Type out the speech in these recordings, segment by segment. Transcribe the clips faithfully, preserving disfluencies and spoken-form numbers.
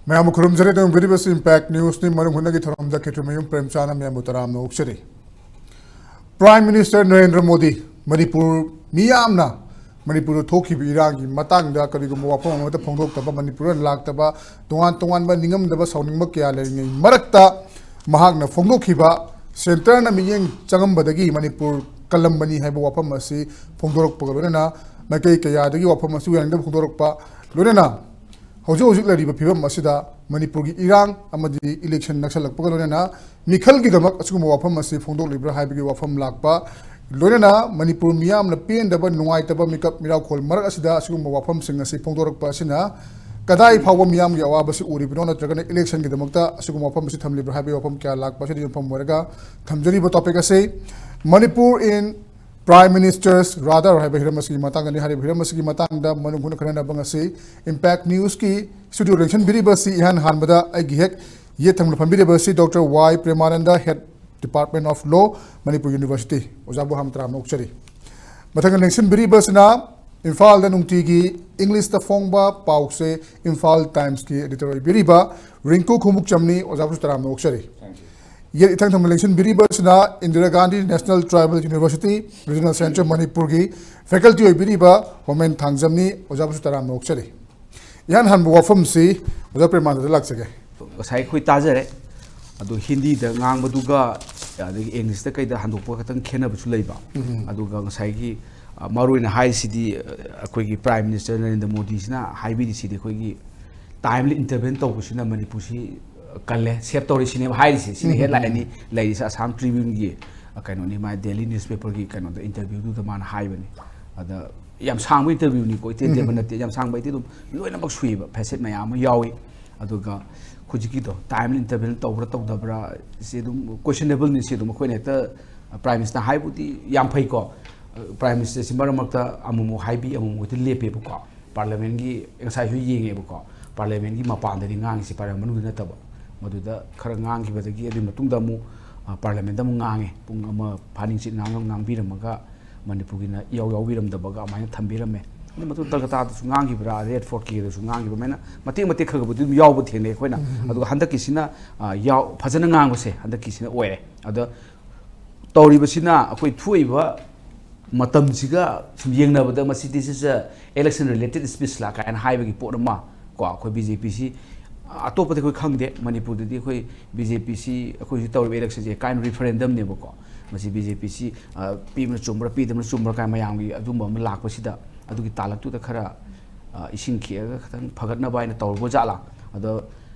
ꯃꯌꯥꯝꯕꯨ ꯈꯨꯔꯨꯝꯖꯔꯤ꯫ ꯑꯗꯨꯝ ꯚꯤꯗꯤꯑꯣ ꯑꯁꯤ ꯏꯝꯄꯦꯛ ꯅ꯭ꯌꯨꯁꯅꯤ꯫ ꯃꯔꯨꯞ ꯍꯨꯠꯅꯒꯤ ꯊꯧꯔꯝꯗ ꯈꯦꯇ꯭ꯔꯤꯃꯌꯨꯝ ꯄ꯭ꯔꯦꯝꯆꯥꯟꯅ ꯃꯌꯥꯝꯕꯨ ꯇꯔꯥꯝꯅ ꯑꯣꯛꯆꯔꯤ꯫ ꯄ꯭ꯔꯥꯏꯝ ꯃꯤꯅꯤꯁꯇꯔ ꯅꯔꯦꯟꯗ꯭ꯔ ꯃꯣꯗꯤ ꯃꯅꯤꯄꯨꯔ ꯃꯤꯌꯥꯝꯅ ꯃꯅꯤꯄꯨꯔꯗ ꯊꯣꯛꯈꯤꯕ ꯏꯔꯥꯡꯒꯤ ꯃꯇꯥꯡꯗ ꯀꯔꯤꯒꯨꯝꯕ ꯋꯥꯐꯝ ꯑꯃꯠꯇ ꯐꯣꯡꯗꯣꯛꯇꯕ, ꯃꯅꯤꯄꯨꯔꯗ ꯂꯥꯛꯇꯕ, ꯇꯣꯉꯥꯟ ꯇꯣꯉꯥꯟꯕ ꯅꯤꯡꯉꯝꯗꯕ ꯁꯥꯎꯅꯤꯡꯕ ꯀꯌꯥ ꯂꯩꯔꯤꯉꯩ ꯃꯔꯛꯇ ꯃꯍꯥꯛꯅ ꯐꯣꯡꯗꯣꯛꯈꯤꯕ ꯁꯦꯟꯇꯔꯅ ꯃꯤꯠꯌꯦꯡ ꯆꯪꯉꯝꯕꯗꯒꯤ ꯃꯅꯤꯄꯨꯔ ꯀꯜꯂꯝꯕꯅꯤ ꯍꯥꯏꯕ ꯋꯥꯐꯝ ꯑꯁꯤ ꯐꯣꯡꯗꯣꯔꯛꯄꯒ ꯂꯣꯏꯅꯅ ꯃꯥꯏꯀꯩ ꯀꯌꯥꯗꯒꯤ ꯋꯥꯐꯝ ꯑꯁꯤ ꯌꯥꯅꯤꯡꯗꯕ ꯐꯣꯡꯗꯣꯔꯛꯄ ꯂꯣꯏꯅꯅ ꯍꯧꯖꯤꯛ ꯍꯧꯖꯤꯛ ꯂꯩꯔꯤꯕ ꯐꯤꯕꯝ ꯑꯁꯤꯗ ꯃꯅꯤꯄꯨꯔꯒꯤ ꯏꯔꯥꯡ ꯑꯃꯗꯤ ꯏꯂꯦꯛꯁꯟ ꯅꯛꯁꯜꯂꯛꯄꯒ ꯂꯣꯏꯅꯅ ꯃꯤꯈꯜꯒꯤꯗꯃꯛ ꯑꯁꯤꯒꯨꯝꯕ ꯋꯥꯐꯝ ꯑꯁꯤ ꯐꯣꯡꯗꯣꯛꯂꯤꯕ꯭ꯔꯥ ꯍꯥꯏꯕꯒꯤ ꯋꯥꯐꯝ ꯂꯥꯛꯄ, ꯂꯣꯏꯅꯅ ꯃꯅꯤꯄꯨꯔ ꯃꯤꯌꯥꯝꯅ ꯄꯦꯟꯗꯕ, ꯅꯨꯡꯉꯥꯏꯇꯕ ꯃꯤꯀꯞ ꯃꯤꯔꯥꯎꯈꯣꯜ ꯃꯔꯛ ꯑꯁꯤꯗ ꯑꯁꯤꯒꯨꯝꯕ ꯋꯥꯐꯝꯁꯤꯡ ꯑꯁꯤ ꯐꯣꯡꯗꯣꯔꯛꯄ ꯑꯁꯤꯅ ꯀꯗꯥꯏ ꯐꯥꯎꯕ ꯃꯤꯌꯥꯝꯒꯤ ꯑꯋꯥꯕꯁꯤ ꯎꯔꯤꯕꯅꯣ, ꯅꯠꯇ꯭ꯔꯒꯅ ꯏꯂꯦꯛꯁꯟꯒꯤꯗꯃꯛꯇ ꯑꯁꯤꯒꯨꯝꯕ ꯋꯥꯐꯝ ꯑꯁꯤ ꯊꯝꯂꯤꯕ꯭ꯔꯥ ꯍꯥꯏꯕꯒꯤ ꯋꯥꯐꯝ ꯀꯌꯥ ꯂꯥꯛꯄ ꯑꯁꯤꯗ ꯌꯨꯝꯐꯝ ꯑꯣꯏꯔꯒ ꯊꯝꯖꯔꯤꯕ ꯇꯣꯄꯤꯛ ꯑꯁꯤ Manipur in Prime Minister's Radar ꯍꯥꯏꯕ ꯍꯤꯔꯝ ꯑꯁꯤꯒꯤ ꯃꯇꯥꯡꯗꯅꯤ꯫ ꯍꯥꯏꯔꯤꯕ ꯍꯤꯔꯝ ꯑꯁꯤꯒꯤ ꯃꯇꯥꯡꯗ ꯃꯔꯨꯞ ꯍꯨꯟꯅ ꯈꯟꯅꯅꯕ ꯉꯁꯤ ꯏꯝꯄꯦꯛ ꯅ꯭ꯌꯨꯁꯀꯤ ꯁ꯭ꯇꯨꯗꯤꯑꯣ ꯂꯦꯡꯁꯤꯟꯕꯤꯔꯤꯕ ꯑꯁꯤ ꯏꯍꯥꯟ ꯍꯥꯟꯕꯗ ꯑꯩꯒꯤ ꯍꯦꯛ ꯌꯦꯠ ꯊꯪꯕꯗ ꯐꯝꯕꯤꯔꯤꯕ ꯑꯁꯤ doctor Y Premananda, Head Department of Law, Manipur university. ꯑꯣꯖꯥꯕꯨ ꯍꯥꯝ ꯇꯔꯥꯝꯅ ꯑꯣꯛꯆꯔꯤ꯫ ꯃꯊꯪꯗ ꯂꯦꯡꯁꯤꯟꯕꯤꯔꯤꯕ ꯑꯁꯤꯅ ꯏꯝꯐꯥꯜꯗ ꯅꯨꯡꯇꯤꯒꯤ ꯏꯪꯂꯤꯁꯇ ꯐꯣꯡꯕ ꯄꯥꯎꯁꯦ ꯏꯝꯐꯥꯜ ꯇꯥꯏꯝꯁꯀꯤ ꯑꯦꯗꯤꯇꯔ ꯑꯣꯏꯕꯤꯔꯤꯕ ꯔꯤꯡꯀꯨ ꯈꯣꯡꯎꯞꯆꯝꯅꯤ꯫ ꯑꯣꯖꯥꯕꯨꯁꯨ ꯇꯔꯥꯝꯅ ꯑꯣꯛꯆꯔꯤ꯫ ꯌꯦꯠ ꯏꯊꯪ ꯊꯪꯕ ꯂꯦꯡꯁꯤꯟꯕꯤꯔꯤꯕꯁꯤꯅ Indira Gandhi national tribal university regional centre ꯃꯅꯤꯄꯨꯔꯒꯤ ꯐꯦꯀꯜꯇꯤ ꯑꯣꯏꯕꯤꯔꯤꯕ ꯍꯣꯃꯦꯟ ꯊꯥꯡꯖꯝꯅꯤ꯫ ꯑꯣꯖꯥꯕꯨꯁꯨ ꯇꯔꯥꯝꯅ ꯑꯣꯛꯆꯔꯤ꯫ ꯏꯍꯥꯟ ꯍꯥꯟꯕ ꯋꯥꯐꯝꯁꯤ ꯑꯣꯖꯥ ꯄ꯭ꯔꯦꯃꯥꯅꯟꯗ ꯂꯥꯛꯆꯒꯦ꯫ ꯉꯁꯥꯏ ꯑꯩꯈꯣꯏ ꯇꯥꯖꯔꯦ, ꯑꯗꯣ ꯍꯤꯟꯗꯤꯗ ꯉꯥꯡꯕꯗꯨꯒ ꯑꯗꯒꯤ ꯏꯪꯂꯤꯁꯇ ꯀꯩꯗ ꯍꯟꯗꯣꯛꯄ ꯈꯇꯪ ꯈꯦꯠꯅꯕꯁꯨ ꯂꯩꯕ꯫ ꯑꯗꯨꯒ ꯉꯁꯥꯏꯒꯤ, ꯑ, ꯃꯔꯨꯑꯣꯏꯅ ꯍꯥꯏꯔꯤꯁꯤꯗꯤ, ꯑ, ꯑꯩꯈꯣꯏꯒꯤ ꯄ꯭ꯔꯥꯏꯝ ꯃꯤꯅꯤꯁꯇꯔ ꯅꯔꯦꯟꯗ꯭ꯔ ꯃꯣꯗꯤꯁꯤꯅ ꯍꯥꯏꯕꯤꯔꯤꯁꯤꯗꯤ ꯑꯩꯈꯣꯏꯒꯤ ꯇꯥꯏꯝꯂꯤ ꯏꯟꯇꯔꯚꯦꯟ ꯇꯧꯕꯁꯤꯅ ꯃꯅꯤꯄꯨꯔꯁꯤ ꯀꯜꯂꯦ, ꯁꯦꯞ ꯇꯧꯔꯦ ꯁꯤꯅꯦꯕ ꯍꯥꯏꯔꯤꯁꯦ꯫ ꯁꯤꯅ ꯎꯝ꯫ ꯍꯦꯗꯂꯥꯏꯟꯅꯤ ꯂꯩꯔꯤꯁꯦ ꯑꯁꯥꯝ ꯇ꯭ꯔꯤꯕ꯭ꯌꯨꯟꯒꯤ, ꯑ, ꯀꯩꯅꯣꯅꯤ, ꯃꯥ ꯗꯦꯂꯤ ꯅ꯭ꯌꯨꯁꯄꯦꯄꯔꯒꯤ ꯀꯩꯅꯣꯗ ꯏꯟꯇꯔꯚ꯭ꯌꯨꯗꯨꯗ ꯃꯥꯅ ꯍꯥꯏꯕꯅꯤ꯫ ꯑꯗ ꯌꯥꯝ ꯁꯥꯡꯕ ꯏꯟꯇꯔꯚ꯭ꯌꯨꯅꯤꯀꯣ, ꯏꯇꯦꯟ ꯇꯦꯟꯕ ꯎꯝ꯫ ꯅꯠꯇꯦ, ꯌꯥꯝ ꯁꯥꯡꯕ ꯑꯩꯗꯤ ꯑꯗꯨꯝ ꯂꯣꯏꯅꯃꯛ ꯁꯨꯏꯕ, ꯐꯦꯁꯦꯠ ꯃꯌꯥꯝ ꯑꯃ ꯌꯥꯎꯏ꯫ ꯑꯗꯨꯒ ꯍꯧꯖꯤꯛꯀꯤꯗꯣ ꯇꯥꯏꯝꯂꯤ ꯏꯟꯇꯔꯚꯦꯟ ꯇꯧꯕ꯭ꯔꯥ ꯇꯧꯗꯕ꯭ꯔꯥ, ꯁꯤ ꯑꯗꯨꯝ ꯀꯣꯏꯁꯟꯅꯦꯕꯜꯅꯤ꯫ ꯁꯤ ꯑꯗꯨꯝ ꯑꯩꯈꯣꯏꯅ ꯍꯦꯛꯇ ꯄ꯭ꯔꯥꯏꯝ ꯃꯤꯅꯤꯁꯇꯔ ꯍꯥꯏꯕꯨꯗꯤ ꯌꯥꯝ ꯐꯩꯀꯣ, ꯄ꯭ꯔꯥꯏꯝ ꯃꯤꯅꯤꯁꯇꯔꯁꯤ ꯃꯔꯛ ꯃꯔꯛꯇ ꯑꯃꯨꯛꯃꯨꯛ ꯍꯥꯏꯕꯤ, ꯑꯃꯨꯛꯃꯨꯛ ꯍꯦꯛꯇ ꯂꯦꯞꯄꯦꯕꯀꯣ꯫ ꯄꯥꯔꯂꯤꯌꯥꯃꯦꯟꯒꯤ ꯉꯁꯥꯏꯁꯨ ꯌꯦꯡꯉꯦꯕꯀꯣ, ꯄꯥꯔꯂꯤꯌꯥꯃꯦꯟꯒꯤ ꯃꯄꯥꯟꯗꯗꯤ ꯉꯥꯡꯉꯤꯁꯤ, ꯄꯥꯔꯂꯤꯌꯥꯃꯦꯟ ꯃꯅꯨꯡꯗ ꯅꯠꯇꯕ꯫ ꯃꯗꯨꯗ ꯈꯔ ꯉꯥꯡꯈꯤꯕꯗꯒꯤ ꯑꯗꯨꯒꯤ ꯃꯇꯨꯡꯗ ꯑꯃꯨꯛ, ꯑ, ꯄꯥꯔꯂꯤꯌꯥꯃꯦꯟꯗ ꯑꯃꯨꯛ ꯉꯥꯡꯉꯦ꯫ ꯄꯨꯡ ꯑꯃ ꯐꯥꯅꯤꯡꯆꯤꯠ ꯉꯥꯡꯉ ꯉꯥꯡꯕꯤꯔꯝꯃꯒ ꯃꯅꯤꯄꯨꯔꯒꯤꯅ ꯏꯌꯥꯎ ꯌꯥꯎꯕꯤꯔꯝꯗꯕꯒ ꯑꯗꯨꯃꯥꯏꯅ ꯊꯝꯕꯤꯔꯝꯃꯦ꯫ ꯑꯗꯨ ꯃꯇꯨꯡ ꯀꯜꯀꯇꯥꯗꯁꯨ ꯉꯥꯡꯈꯤꯕ꯭ꯔꯥ, ꯔꯦꯠ ꯐꯣꯔꯠꯀꯤꯗꯁꯨ ꯉꯥꯡꯈꯤꯕ꯭ꯔꯥ, ꯑꯗꯨꯃꯥꯏꯅ ꯃꯇꯦꯛ ꯃꯇꯦꯛ ꯈꯔ ꯈꯕꯨꯗꯤ ꯑꯗꯨꯝ ꯌꯥꯎꯕ ꯊꯦꯡꯅꯩ ꯑꯩꯈꯣꯏꯅ꯫ ꯑꯗꯨꯒ ꯍꯟꯗꯛꯀꯤꯁꯤꯅ, ꯑ, ꯌꯥꯎ-, ꯐꯖꯅ ꯉꯥꯡꯕꯁꯦ ꯍꯟꯗꯛꯀꯤꯁꯤꯅ ꯑꯣꯏꯔꯦ꯫ ꯑꯗꯣ ꯇꯧꯔꯤꯕꯁꯤꯅ ꯑꯩꯈꯣꯏ ꯊꯣꯛꯏꯕ ꯃꯇꯝꯁꯤꯒ ꯁꯨꯝ ꯌꯦꯡꯅꯕꯗ ꯃꯁꯤ this is a election related speech ꯂꯥ ꯀꯥꯏꯅ ꯍꯥꯏꯕꯒꯤ ꯄꯣꯠ ꯑꯃ ꯀꯣ, ꯑꯩꯈꯣꯏ ꯕꯤ ꯖꯦ ꯄꯤꯁꯤ, ꯑꯇꯣꯞꯄꯗꯤ ꯑꯩꯈꯣꯏ ꯈꯪꯗꯦ, ꯃꯅꯤꯄꯨꯔꯗꯗꯤ ꯑꯩꯈꯣꯏ ꯕꯤ ꯖꯦ ꯄꯤꯁꯤ ꯑꯩꯈꯣꯏ ꯍꯧꯖꯤꯛ ꯇꯧꯔꯤꯕ ꯏꯂꯦꯛꯁꯟꯁꯦ ꯀꯥꯏꯅ ꯔꯤꯐꯔꯦꯟꯗꯝꯅꯦꯕꯀꯣ꯫ ꯃꯁꯤ ꯕꯤ ꯖꯦ ꯄꯤꯁꯤ, ꯑ, ꯄꯤꯕꯅ ꯆꯨꯝꯕ꯭ꯔꯥ ꯄꯤꯗꯕꯅ ꯆꯨꯝꯕ꯭ꯔꯥ ꯀꯥꯏꯅ ꯃꯌꯥꯝꯒꯤ ꯑꯗꯨꯝꯕ ꯑꯃ ꯂꯥꯛꯄꯁꯤꯗ, ꯑꯗꯨꯒꯤ ꯇꯥꯂꯛꯇꯨꯗ ꯈꯔ, ꯑ, ꯏꯁꯤꯡ ꯈꯤꯛꯑꯒ ꯈꯤꯇꯪ ꯐꯒꯠꯅꯕ ꯍꯥꯏꯅ ꯇꯧꯔꯨꯕ ꯖꯥꯠꯂꯥ? ꯑꯗꯣ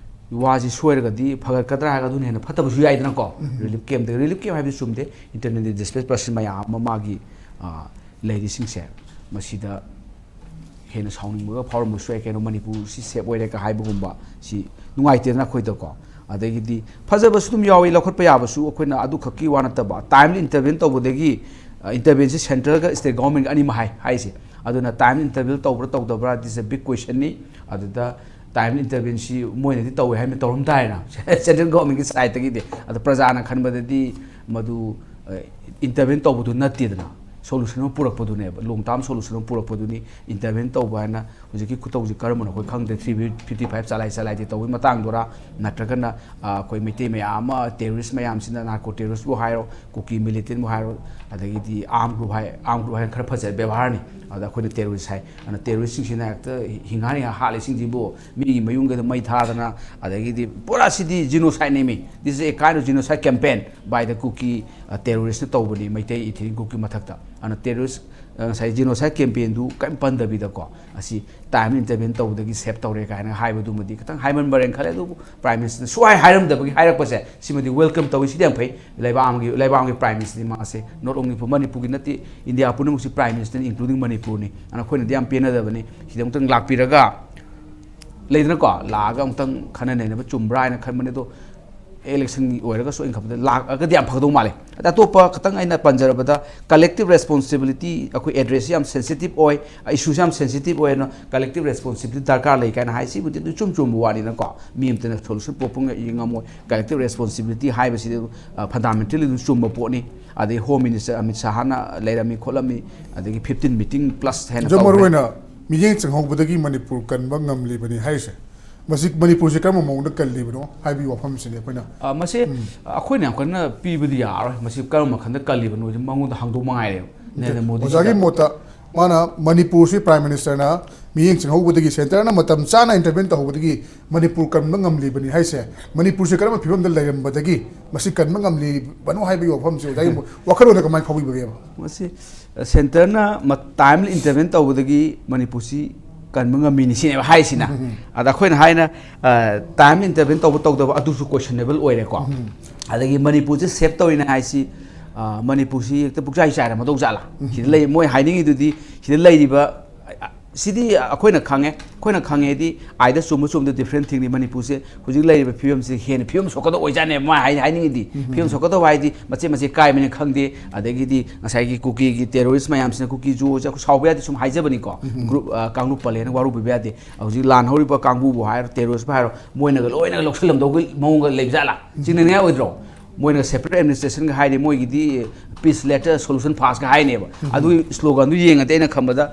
ꯋꯥꯁꯤ ꯁꯣꯏꯔꯒꯗꯤ ꯐꯒꯠꯀꯗ꯭ꯔꯥ ꯍꯥꯏꯔꯒ ꯑꯗꯨꯅ ꯍꯦꯟꯅ ꯐꯠꯇꯕꯁꯨ ꯌꯥꯏꯗꯅꯀꯣ꯫ ꯔꯤꯂꯤꯐ ꯀꯦꯝꯞꯇ, ꯔꯤꯂꯤꯐ ꯀꯦꯝꯞ ꯍꯥꯏꯕꯗꯤ ꯆꯨꯝꯗꯦ, ꯏꯟꯇꯔꯅꯦꯜꯂꯤ ꯗꯤꯁꯄ꯭ꯂꯦꯁ ꯄꯔꯁꯟ ꯃꯌꯥꯝ ꯑꯃ ꯃꯥꯒꯤ, ꯑ, ꯂꯩꯔꯤꯁꯤꯡꯁꯦ ꯃꯁꯤꯗ ꯍꯦꯟꯅ ꯁꯥꯎꯅꯤꯡꯕꯒ ꯐꯥꯎꯔꯝꯕꯁꯨ ꯌꯥꯏ, ꯀꯩꯅꯣ ꯃꯅꯤꯄꯨꯔꯁꯤ ꯁꯦꯞ ꯑꯣꯏꯔꯦꯒ ꯍꯥꯏꯕꯒꯨꯝꯕ꯫ ꯁꯤ ꯅꯨꯡꯉꯥꯏꯇꯦꯗꯅ ꯑꯩꯈꯣꯏꯗꯀꯣ꯫ ꯑꯗꯒꯤꯗꯤ ꯐꯖꯕꯁꯨ ꯑꯗꯨꯝ ꯌꯥꯎꯏ, ꯂꯧꯈꯠꯄ ꯌꯥꯕꯁꯨ, ꯑꯩꯈꯣꯏꯅ ꯑꯗꯨ ꯈꯛꯀꯤ ꯋꯥ ꯅꯠꯇꯕ, ꯇꯥꯏꯝꯂꯤ ꯏꯟꯇꯔꯚꯦꯟ ꯇꯧꯕꯗꯒꯤ, ꯑ, ꯏꯟꯇꯔꯚꯦꯟꯁꯤ ꯁꯦꯟꯇ꯭ꯔꯦꯜꯒ ꯁ꯭ꯇꯦꯠ ꯒꯣꯚꯔꯟꯃꯦꯟꯠ ꯑꯅꯤꯃꯛ ꯍꯥꯏ, ꯍꯥꯏꯁꯦ꯫ ꯑꯗꯨꯅ ꯇꯥꯏꯝꯂꯤ ꯏꯟꯇꯔꯚꯦꯟ ꯇꯧꯕ꯭ꯔꯥ ꯇꯧꯗꯕ꯭ꯔꯥ, this is a big question ꯅꯤ꯫ ꯑꯗꯨꯗ ꯇꯥꯏꯝꯂꯤ ꯏꯟꯇꯔꯚꯦꯟꯁꯤ ꯃꯣꯏꯅꯗꯤ ꯇꯧꯋꯦ ꯍꯥꯏꯅ ꯇꯧꯔꯝ ꯇꯥꯏꯅ, ꯁꯦꯟꯇ꯭ꯔꯦꯜ ꯒꯣꯚꯔꯟꯃꯦꯟꯠꯀꯤ ꯁꯥꯏꯠꯇꯒꯤꯗꯤ꯫ ꯑꯗꯣ ꯄ꯭ꯔꯖꯥꯅ ꯈꯟꯕꯗꯗꯤ ꯃꯗꯨ, ꯑ, ꯏꯟꯇꯔꯚꯦꯟ ꯇꯧꯕꯗꯨ ꯅꯠꯇꯦꯗꯅ, ꯁꯣꯂꯨꯁꯟ ꯑꯃ ꯄꯨꯔꯛꯄꯗꯨꯅꯦꯕ, ꯂꯣꯡ ꯇꯥꯔꯝ ꯁꯣꯂꯨꯁꯟ ꯑꯃ ꯄꯨꯔꯛꯄꯗꯨꯅꯤ꯫ ꯏꯟꯇꯔꯚꯦꯟ ꯇꯧꯕ ꯍꯥꯏꯅ ꯍꯧꯖꯤꯛꯀꯤ ꯈꯨꯇꯧꯁꯤ ꯀꯔꯝꯕꯅꯣ ꯑꯩꯈꯣꯏ ꯈꯪꯗꯦ, ꯊ꯭ꯔꯤ ꯐꯤꯐꯇꯤ ꯐꯥꯏꯚ ꯆꯂꯥꯏ ꯆꯂꯥꯏꯗꯤ ꯇꯧꯕꯒꯤ ꯃꯇꯥꯡꯗꯨꯔꯥ, ꯅꯠꯇ꯭ꯔꯒꯅ, ꯑ, ꯑꯩꯈꯣꯏ ꯃꯩꯇꯩ ꯃꯌꯥꯝ ꯑꯃ, ꯇꯦꯔꯣꯔꯤꯁ ꯃꯌꯥꯝꯁꯤꯅ, ꯅꯥꯔꯀꯣ ꯇꯦꯔꯣꯔꯤꯁꯕꯨ ꯍꯥꯏꯔꯣ, ꯀꯨꯀꯤ ꯃꯤꯂꯤꯇꯦꯟꯕꯨ ꯍꯥꯏꯔꯣ, ꯑꯗꯒꯤꯗꯤ ꯑꯥꯔꯝ ꯒ꯭ꯔꯨꯞ ꯍꯥꯏ, ꯑꯥꯔꯝ ꯒ꯭ꯔꯨꯞ ꯍꯥꯏꯅ ꯈꯔ ꯐꯖꯕ ꯕꯦꯕꯥꯔꯅꯤ꯫ ꯑꯗ ꯑꯩꯈꯣꯏꯅ ꯇꯦꯔꯣꯔꯤꯁ ꯍꯥꯏ꯫ ꯑꯗꯨꯅ ꯇꯦꯔꯣꯔꯤꯁꯁꯤꯡꯁꯤꯅ ꯍꯦꯛꯇ ꯍꯤꯡꯍꯥ ꯍꯤꯡꯍꯥ ꯍꯥꯠꯂꯤꯁꯤꯡꯁꯤꯕꯨ, ꯃꯤꯒꯤ ꯃꯌꯨꯝꯒꯩꯗ ꯃꯩ ꯊꯥꯗꯅ, ꯑꯗꯒꯤꯗꯤ ꯄꯨꯔꯥ ꯁꯤꯗꯤ ꯖꯤꯅꯣꯁꯥꯏꯠꯅꯦꯃꯤ꯫ This is a kind of genocide campaign by the Kuki, ꯑ, ꯇꯦꯔꯣꯔꯤꯁꯅ ꯇꯧꯕꯅꯤ ꯃꯩꯇꯩ ꯏꯊꯤꯅꯤꯛ ꯒ꯭ꯔꯨꯞꯀꯤ ꯃꯊꯛꯇ꯫ ꯑꯗꯨꯅ ꯇꯦꯔꯣꯔꯤꯁ, ꯑ, ꯉꯁꯥꯏ ꯖꯤꯅꯣꯁꯥꯏꯠ ꯀꯦꯝꯄꯦꯟꯗꯨ ꯀꯔꯤꯝ ꯄꯟꯗꯕꯤꯗꯀꯣ, ꯑꯁꯤ ꯇꯥꯏꯝ ꯏꯟꯇꯔꯚꯦꯟ ꯇꯧꯕꯗꯒꯤ ꯁꯦꯞ ꯇꯧꯔꯦ ꯀꯥꯏꯅ ꯍꯥꯏꯕꯗꯨꯃꯗꯤ ꯈꯤꯇꯪ ꯍꯥꯏꯃꯟꯕ꯭ꯔꯦꯅ ꯈꯜꯂꯦ꯫ ꯑꯗꯨꯕꯨ ꯄ꯭ꯔꯥꯏꯝ ꯃꯤꯅꯤꯁꯇꯔꯅ ꯁꯨꯍꯥꯏ ꯍꯥꯏꯔꯝꯗꯕꯒꯤ ꯍꯥꯏꯔꯛꯄꯁꯦ, ꯁꯤꯃꯗꯤ ꯋꯦꯜꯀꯝ ꯇꯧꯏ, ꯁꯤꯗꯤ ꯌꯥꯝ ꯐꯩ꯫ ꯂꯩꯕꯥꯛ ꯑꯃꯒꯤ, ꯂꯩꯕꯥꯛ ꯑꯃꯒꯤ ꯄ꯭ꯔꯥꯏꯝ ꯃꯤꯅꯤꯁꯇꯔꯅꯤ ꯃꯥꯁꯦ, not only for ꯃꯅꯤꯄꯨꯔꯒꯤ ꯅꯠꯇꯦ, ꯏꯟꯗꯤꯌꯥ ꯄꯨꯝꯅꯃꯛꯁꯤ ꯄ꯭ꯔꯥꯏꯝ ꯃꯤꯅꯤꯁꯇꯔꯅꯤ, including ꯃꯅꯤꯄꯨꯔꯅꯤ꯫ ꯑꯗꯨꯅ ꯑꯩꯈꯣꯏꯅꯗꯤ ꯌꯥꯝ ꯄꯦꯟꯅꯗꯕꯅꯤ꯫ ꯁꯤꯗ ꯑꯃꯨꯛꯇꯪ ꯂꯥꯛꯄꯤꯔꯒ, ꯂꯩꯗꯅꯀꯣ, ꯂꯥꯛꯑꯒ ꯑꯃꯨꯛꯇꯪ ꯈꯟꯅ ꯅꯩꯅꯕ ꯆꯨꯝꯕ꯭ꯔꯥ ꯍꯥꯏꯅ ꯈꯟꯕꯅꯦ꯫ ꯑꯗꯣ ꯏꯂꯦꯛꯁꯟꯒꯤ ꯑꯣꯏꯔꯒꯁꯨ ꯑꯩꯅ ꯈꯟꯕꯗ ꯂꯥꯛꯑꯒꯗꯤ ꯌꯥꯝ ꯐꯒꯗꯧ ꯃꯥꯜꯂꯦ꯫ ꯑꯗ ꯑꯇꯣꯞꯄ ꯈꯇꯪ ꯑꯩꯅ ꯄꯟꯖꯔꯕꯗ, ꯀꯂꯦꯛꯇꯤꯞ ꯔꯦꯁꯄꯣꯟꯁꯤꯕꯤꯂꯤꯇꯤ, ꯑꯩꯈꯣꯏ ꯑꯦꯗ꯭ꯔꯦꯁꯁꯤ ꯌꯥꯝ ꯁꯦꯟꯁꯤꯇꯤꯞ ꯑꯣꯏ, ꯏꯁꯨꯁꯤ ꯌꯥꯝ ꯁꯦꯟꯁꯤꯇꯤꯞ ꯑꯣꯏ, ꯑꯗꯨꯅ ꯀꯂꯦꯛꯇꯤꯞ ꯔꯦꯁꯄꯣꯟꯁꯤꯕꯤꯂꯤꯇꯤ ꯗꯔꯀꯥꯔ ꯂꯩ ꯀꯥꯏꯅ ꯍꯥꯏ꯫ ꯁꯤꯕꯨꯗꯤ ꯑꯗꯨꯝ ꯏꯆꯨꯝ ꯆꯨꯝꯕ ꯋꯥꯅꯤꯅꯀꯣ, ꯃꯤ ꯑꯃꯇꯅ ꯁꯣꯂꯨꯁꯟ ꯄꯨꯔꯛꯄ ꯉ-, ꯉꯝꯃꯣꯏ꯫ ꯀꯂꯦꯛꯇꯤꯞ ꯔꯦꯁꯄꯣꯟꯁꯤꯕꯤꯂꯤꯇꯤ ꯍꯥꯏꯕꯁꯤꯗꯤ, ꯑ, ꯐꯟꯗꯥꯃꯦꯟꯇꯦꯜꯂꯤ ꯑꯗꯨꯝ ꯆꯨꯝꯕ ꯄꯣꯠꯅꯤ꯫ ꯑꯗꯩ ꯍꯣꯝ ꯃꯤꯅꯤꯁꯇꯔ ꯑꯃꯤꯠ ꯁꯥꯍꯅ ꯂꯩꯔꯝꯃꯤ ꯈꯣꯠꯂꯝꯃꯤ, ꯑꯗꯒꯤ ꯐꯤꯐꯇꯤꯟ ꯃꯤꯇꯤꯡ ꯄ꯭ꯂꯁ ꯍꯦꯟꯅ ꯑꯗꯣ ꯃꯔꯨ ꯇꯧꯈ꯭ꯔꯦ꯫ ꯑꯣꯏꯅ ꯃꯤꯠꯌꯦꯡ ꯆꯪꯍꯧꯕꯗꯒꯤ ꯃꯅꯤꯄꯨꯔ ꯀꯟꯕ ꯉꯝꯂꯤꯕꯅꯤ ꯍꯥꯏꯔꯤꯁꯦ, ꯃꯁꯤ ꯃꯅꯤꯄꯨꯔꯁꯦ ꯀꯔꯝꯕ ꯃꯑꯣꯡꯗ ꯀꯜꯂꯤꯕꯅꯣ ꯍꯥꯏꯕꯒꯤ ꯋꯥꯐꯝꯁꯤꯅꯦ ꯑꯩꯈꯣꯏꯅ꯫ ꯑ, ꯃꯁꯤ ꯑꯩꯈꯣꯏꯅ ꯌꯥꯝ ꯀꯟꯅ ꯄꯤꯕꯗꯤ ꯌꯥꯔꯣꯏ꯫ ꯃꯁꯤ ꯀꯔꯝꯕ ꯃꯈꯜꯗ ꯀꯜꯂꯤꯕꯅꯣ ꯍꯥꯏꯁꯦ ꯃꯉꯣꯟꯗ ꯍꯪꯗꯧ ꯃꯉꯥꯏꯔꯦꯕ꯫ ꯅꯔꯦꯟꯗ꯭ꯔ ꯃꯣꯗꯤꯁꯤꯗ꯫ ꯑꯣꯖꯥꯒꯤ ꯃꯣꯠꯇ ꯃꯥꯅ ꯃꯅꯤꯄꯨꯔꯁꯤ ꯄ꯭ꯔꯥꯏꯝ ꯃꯤꯅꯤꯁꯇꯔꯅ ꯃꯤꯠꯌꯦꯡ ꯆꯪꯍꯧꯕꯗꯒꯤ, ꯁꯦꯟꯇꯔꯅ ꯃꯇꯝ ꯆꯥꯅ ꯏꯟꯇꯔꯚꯦꯟ ꯇꯧꯍꯧꯕꯗꯒꯤ ꯃꯅꯤꯄꯨꯔ ꯀꯟꯕ ꯉꯝꯂꯤꯕꯅꯤ ꯍꯥꯏꯁꯦ, ꯃꯅꯤꯄꯨꯔꯁꯦ ꯀꯔꯝꯕ ꯐꯤꯕꯝꯗ ꯂꯩꯔꯝꯕꯗꯒꯤ ꯃꯁꯤ ꯀꯟꯕ ꯉꯝꯂꯤꯕꯅꯣ ꯍꯥꯏꯕꯒꯤ ꯋꯥꯐꯝꯁꯦ ꯑꯣꯖꯥꯒꯤ ꯋꯥꯈꯜꯂꯣꯟꯗ ꯀꯃꯥꯏꯅ ꯐꯥꯎꯕꯤꯕꯒꯦꯕ? ꯃꯁꯤ, ꯑ, ꯁꯦꯟꯇꯔꯅ ꯃ-, ꯇꯥꯏꯝꯂꯤ ꯏꯟꯇꯔꯚꯦꯟ ꯇꯧꯕꯗꯒꯤ ꯃꯅꯤꯄꯨꯔꯁꯤ ꯀꯟꯕ ꯉꯝꯃꯤꯅꯤ ꯁꯤꯅꯦꯕ ꯍꯥꯏꯔꯤꯁꯤꯅ꯫ ꯑꯗ ꯑꯩꯈꯣꯏꯅ ꯍꯥꯏꯅ, ꯑ, ꯇꯥꯏꯝꯂꯤ ꯏꯟꯇꯔꯚꯦꯟ ꯇꯧꯕ ꯇꯧꯗꯕ ꯑꯗꯨꯁꯨ ꯀꯣꯏꯁꯟꯅꯦꯕꯜ ꯑꯣꯏꯔꯦꯀꯣ꯫ ꯑꯗꯒꯤ ꯃꯅꯤꯄꯨꯔꯁꯦ ꯁꯦꯞ ꯇꯧꯔꯤꯅꯦ ꯍꯥꯏꯁꯤ, ꯑ, ꯃꯅꯤꯄꯨꯔꯁꯤ ꯍꯦꯛꯇ ꯄꯨꯛꯆꯥꯏ ꯆꯥꯏꯔꯝꯃꯗꯧ ꯖꯥꯠꯂꯥ? ꯁꯤꯗ ꯂꯩ, ꯃꯣꯏ ꯍꯥꯏꯅꯤꯡꯉꯤꯗꯨꯗꯤ ꯁꯤꯗ ꯂꯩꯔꯤꯕ, ꯑ, ꯁꯤꯗꯤ ꯑꯩꯈꯣꯏꯅ ꯈꯪꯉꯦ, ꯑꯩꯈꯣꯏꯅ ꯈꯪꯉꯦꯗꯤ ꯑꯥꯏꯗ ꯆꯨꯝꯕ ꯆꯨꯝꯗ ꯗꯤꯐ꯭ꯔꯦꯟ ꯊꯤꯡꯅꯤ꯫ ꯃꯅꯤꯄꯨꯔꯁꯦ ꯍꯧꯖꯤꯛ ꯂꯩꯔꯤꯕ ꯐꯤꯕꯝꯁꯤ ꯍꯦꯟꯅ ꯐꯤꯕꯝ ꯁꯣꯛꯀꯗꯕ ꯑꯣꯏꯖꯥꯠꯅꯦꯕ ꯃꯥ ꯍꯥꯏ-, ꯍꯥꯏꯅꯤꯡꯉꯤꯗꯤ꯫ ꯐꯤꯕꯝ ꯁꯣꯛꯀꯗꯕ ꯍꯥꯏꯗꯤ ꯃꯆꯦꯠ ꯃꯆꯦꯠ ꯀꯥꯏꯕꯅꯤ ꯈꯪꯗꯦ, ꯑꯗꯒꯤꯗꯤ ꯉꯁꯥꯏꯒꯤ ꯀꯨꯀꯤꯒꯤ ꯇꯦꯔꯣꯔꯤꯁ ꯃꯌꯥꯝꯁꯤꯅ, ꯀꯨꯀꯤ ꯖꯨ ꯁꯥꯎꯕ ꯌꯥꯗꯦ, ꯁꯨꯝ ꯍꯥꯏꯖꯕꯅꯤꯀꯣ꯫ ꯒ꯭ꯔꯨꯞ, ꯑ, ꯀꯥꯡꯂꯨꯞ ꯄꯜꯂꯦꯅ ꯋꯥꯔꯧꯕꯤꯕ ꯌꯥꯗꯦ꯫ ꯍꯧꯖꯤꯛ ꯂꯥꯟ ꯍꯧꯔꯤꯕ ꯀꯥꯡꯕꯨꯕꯨ ꯍꯥꯏꯔꯣ, ꯇꯦꯔꯣꯔꯤꯁꯄꯨ ꯍꯥꯏꯔꯣ, ꯃꯣꯏꯅꯒ ꯂꯣꯏꯅꯒ ꯂꯧꯁꯤꯜꯂꯝꯗꯧꯒꯤ ꯃꯑꯣꯡꯒ ꯂꯩꯕ ꯖꯥꯠꯂꯥ? ꯆꯤꯡꯅꯅꯤꯡꯉꯥꯏ ꯑꯣꯏꯗ꯭ꯔꯣ? ꯃꯣꯏꯅ ꯁꯦꯄꯔꯦꯠ ꯑꯦꯗꯃꯤꯅꯤꯁꯇ꯭ꯔꯦꯁꯟꯒ ꯍꯥꯏꯔꯤ, ꯃꯣꯏꯒꯤꯗꯤ ꯄꯤꯁ ꯂꯦꯇꯔ ꯁꯣꯂꯨꯁꯟ ꯐꯥꯁꯀ ꯍꯥꯏꯅꯦꯕ꯫ ꯑꯗꯨꯒꯤ ꯁ꯭ꯂꯣꯒꯟꯗꯨ ꯌꯦꯡꯉꯗꯤ ꯑꯩꯅ ꯈꯟꯕꯗ,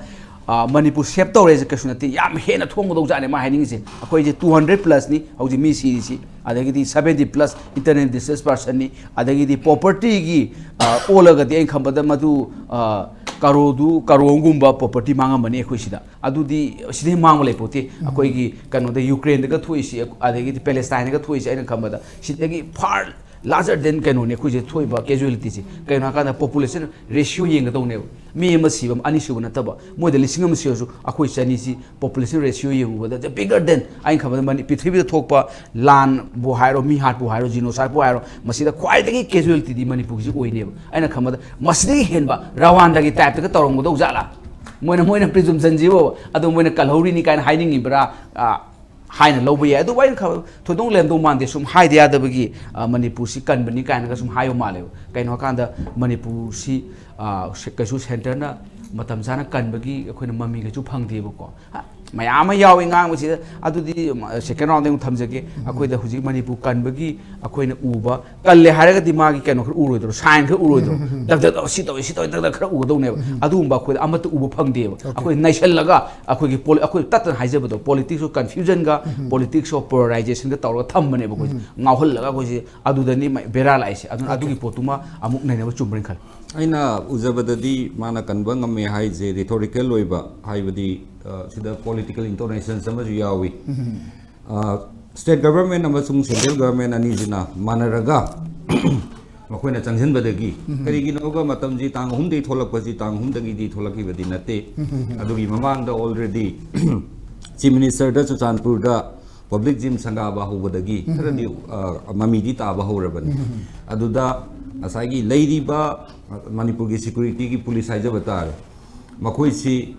ꯑ, ꯃꯅꯤꯄꯨꯔ ꯁꯦꯞ ꯇꯧꯔꯦꯁꯦ ꯀꯩꯁꯨ ꯅꯠꯇꯦ, ꯌꯥꯝ ꯍꯦꯟꯅ ꯊꯣꯡꯒꯗꯧ ꯖꯥꯠꯅꯦ ꯃꯥ ꯍꯥꯏꯅꯤꯡꯉꯤꯁꯦ꯫ ꯑꯩꯈꯣꯏꯁꯦ ꯇꯨ ꯍꯟꯗ꯭ꯔꯦꯠ ꯄ꯭ꯂꯁꯅꯤ ꯍꯧꯖꯤꯛ ꯃꯤ ꯁꯤꯔꯤꯁꯤ, ꯑꯗꯒꯤꯗꯤ ꯁꯕꯦꯟꯇꯤ ꯄ꯭ꯂꯁ ꯏꯟꯇꯔꯅꯦꯜ ꯗꯤꯁꯄ꯭ꯂꯦꯁ ꯄꯥꯔꯁꯟꯅꯤ, ꯑꯗꯒꯤꯗꯤ ꯄ꯭ꯔꯣꯄꯔꯇꯤꯒꯤ, ꯑ, ꯑꯣꯜꯂꯒꯗꯤ ꯑꯩꯅ ꯈꯟꯕꯗ ꯃꯗꯨ, ꯑ, ꯀꯔꯣꯔꯗꯨ, ꯀꯔꯣꯔꯒꯨꯝꯕ ꯄ꯭ꯔꯣꯄꯔꯇꯤ ꯃꯥꯡꯉꯝꯃꯅꯤ ꯑꯩꯈꯣꯏ ꯁꯤꯗ꯫ ꯑꯗꯨꯗꯤ ꯁꯤꯗꯩ ꯃꯥꯡꯕ ꯂꯩꯄꯣꯠꯇꯦ꯫ ꯑꯩꯈꯣꯏꯒꯤ ꯀꯩꯅꯣꯗ ꯌꯨꯀ꯭ꯔꯦꯟꯗꯒ ꯊꯣꯛꯏꯁꯤ, ꯑꯗꯒꯤꯗꯤ ꯄꯦꯂꯦꯁꯇꯥꯏꯟꯗꯒ ꯊꯣꯛꯏꯁꯤ, ꯑꯩꯅ ꯈꯟꯕꯗ ꯁꯤꯗꯒꯤ far larger than ꯀꯩꯅꯣꯅꯦ ꯑꯩꯈꯣꯏꯁꯦ ꯊꯣꯛꯏꯕ casualtyꯁꯦ꯫ ꯀꯩꯅꯣ ꯍꯥꯏꯀꯥꯟꯗ population ratio ꯌꯦꯡꯒꯗꯧꯅꯦꯕ꯫ ꯃꯤ ꯑꯃ ꯁꯤꯕ ꯑꯃ, ꯑꯅꯤ ꯁꯨꯕ ꯅꯠꯇꯕ꯫ ꯃꯣꯏꯗ ꯂꯤꯁꯤꯡ ꯑꯃ ꯁꯤꯔꯁꯨ ꯑꯩꯈꯣꯏ ꯆꯅꯤꯁꯤ population ratio ꯌꯦꯡꯉꯨꯕꯗ the bigger than, ꯑꯩꯅ ꯈꯟꯕꯗ ꯃꯅꯤ-, ꯄ꯭ꯔꯤꯊꯤꯕꯤꯗ ꯊꯣꯛꯄ ꯂꯥꯟꯕꯨ ꯍꯥꯏꯔꯣ, ꯃꯤ ꯍꯥꯠꯄꯨ ꯍꯥꯏꯔꯣ, genocideꯄꯨ ꯍꯥꯏꯔꯣ, ꯃꯁꯤꯗ ꯈ꯭ꯋꯥꯏꯗꯒꯤ casualtyꯗꯤ ꯃꯅꯤꯄꯨꯔꯁꯤ ꯑꯣꯏꯅꯦꯕ꯫ ꯑꯩꯅ ꯈꯟꯕꯗ ꯃꯁꯤꯗꯒꯤ ꯍꯦꯟꯕ ꯔꯋꯥꯟꯗꯒꯤ typeꯇꯒ ꯇꯧꯔꯝꯒꯗꯧ ꯖꯥꯠꯂꯥ? ꯃꯣꯏꯅ, ꯃꯣꯏꯅ presumptionꯁꯤꯕꯨ ꯑꯗꯨꯝ ꯃꯣꯏꯅ ꯀꯜꯍꯧꯔꯤꯅꯤ ꯀꯥꯏꯅ ꯍꯥꯏꯅꯤꯡꯉꯤꯕ꯭ꯔꯥ? ꯑ, ꯍꯥꯏꯅ ꯂꯧꯕ ꯌꯥꯏ꯫ ꯑꯗꯨꯕꯨ ꯑꯩꯅ ꯈ-, ꯊꯣꯏꯗꯣꯛ ꯂꯩꯔꯝꯗꯧ ꯃꯥꯟꯗꯦ꯫ ꯁꯨꯝ ꯍꯥꯏꯗ ꯌꯥꯗꯕꯒꯤ, ꯑ, ꯃꯅꯤꯄꯨꯔꯁꯤ ꯀꯟꯕꯅꯤ ꯀꯥꯏꯅꯒ ꯁꯨꯝ ꯍꯥꯏꯕ ꯃꯥꯜꯂꯦꯕ꯫ ꯀꯩꯅꯣ ꯍꯥꯏꯀꯥꯟꯗ ꯃꯅꯤꯄꯨꯔꯁꯤ, ꯑ, ꯁꯦ-, ꯀꯩꯁꯨ centreꯅ ꯃꯇꯝ ꯆꯥꯅ ꯀꯟꯕꯒꯤ ꯑꯩꯈꯣꯏꯅ ꯃꯃꯤ ꯀꯩꯁꯨ ꯐꯪꯗꯦꯕꯀꯣ꯫ ꯍ-, ꯃꯌꯥꯝ ꯑꯃ ꯌꯥꯎꯏ ꯉꯥꯡꯕꯁꯤꯗ꯫ ꯑꯗꯨꯗꯤ ꯁꯦꯀꯦꯟ ꯔꯥꯎꯟꯗ ꯑꯃꯨꯛ ꯊꯝꯖꯒꯦ꯫ ꯑꯩꯈꯣꯏꯗ ꯍꯧꯖꯤꯛ ꯃꯅꯤꯄꯨꯔ ꯀꯟꯕꯒꯤ ꯑꯩꯈꯣꯏꯅ ꯎꯕ, ꯀꯜꯂꯦ ꯍꯥꯏꯔꯒꯗꯤ ꯃꯥꯒꯤ ꯀꯩꯅꯣ ꯈꯔ ꯎꯔꯣꯏꯗ꯭ꯔꯣ, ꯁꯥꯏꯟ ꯈꯔ ꯎꯔꯣꯏꯗ꯭ꯔꯣ? ꯗꯛ ꯗꯛ ꯗꯛ ꯁꯤ ꯇꯧꯋꯤ, ꯁꯤ ꯇꯧꯋꯤ, ꯗꯛ ꯗꯛ ꯈꯔ ꯎꯒꯗꯧꯅꯦꯕ꯫ ꯑꯗꯨꯒꯨꯝꯕ ꯑꯩꯈꯣꯏꯗ ꯑꯃꯠꯇ ꯎꯕ ꯐꯪꯗꯦꯕ꯫ ꯑꯩꯈꯣꯏ ꯅꯩꯁꯜꯂꯒ ꯑꯩꯈꯣꯏꯒꯤ ꯄꯣꯂꯤ-, ꯑꯩꯈꯣꯏ ꯇꯠꯇꯅ ꯍꯥꯏꯖꯕꯗꯣ, politics of confusion ꯒ politics of polarization ꯒ ꯇꯧꯔꯒ ꯊꯝꯕꯅꯦꯕ ꯑꯩꯈꯣꯏꯁꯦ꯫ ꯉꯥꯎꯍꯜꯂꯒ ꯑꯩꯈꯣꯏꯁꯦ ꯑꯗꯨꯗꯅꯤ ꯃ-, ꯕꯦꯔꯥ ꯂꯥꯛꯏꯁꯦ꯫ ꯑꯗꯨꯅ ꯑꯗꯨꯒꯤ ꯄꯣꯠꯇꯨꯃ ꯑꯃꯨꯛ ꯅꯩꯅꯕ ꯆꯨꯝꯕ꯭ꯔꯅ ꯈꯜꯂꯤ꯫ ꯑꯩꯅ ꯎꯖꯕꯗꯗꯤ ꯃꯥꯅ ꯀꯟꯕ ꯉꯝꯃꯦ ꯍꯥꯏꯁꯦ rhetorical ꯑꯣꯏꯕ, ꯍꯥꯏꯕꯗꯤ, ꯑ, ꯁꯤꯗ political intonations ꯑꯃꯁꯨ ꯌꯥꯎꯏ꯫ ꯑ, state government ꯑꯃꯁꯨꯡ central government ꯑꯅꯤꯁꯤꯅ ꯃꯥꯟꯅꯔꯒ ꯃꯈꯣꯏꯅ ꯆꯪꯁꯤꯟꯕꯗꯒꯤ, ꯀꯔꯤꯒꯤꯅꯣꯒ ꯃꯇꯝꯁꯤ ꯇꯥꯡ ꯑꯍꯨꯝꯗꯒꯤ ꯊꯣꯛꯂꯛꯄꯁꯤ ꯇꯥꯡ ꯑꯍꯨꯝꯗꯒꯤꯗꯤ ꯊꯣꯛꯂꯛꯈꯤꯕꯗꯤ ꯅꯠꯇꯦ꯫ ꯑꯗꯨꯒꯤ ꯃꯃꯥꯡꯗ already Chief Minister ꯗ ꯆꯨꯔꯆꯥꯟꯄꯨꯔꯗ public gym ꯁꯪꯒꯥꯕ ꯍꯧꯕꯗꯒꯤ ꯈꯔꯗꯤ, ꯑ, ꯃꯃꯤꯗꯤ ꯇꯥꯕ ꯍꯧꯔꯕꯅꯤ꯫ ꯑꯗꯨꯗ ꯉꯁꯥꯏꯒꯤ ꯂꯩꯔꯤꯕ ꯃꯅꯤꯄꯨꯔꯒꯤ security ꯒꯤ police ꯍꯥꯏꯖꯕ ꯇꯥꯔꯦ, ꯃꯈꯣꯏꯁꯤꯅ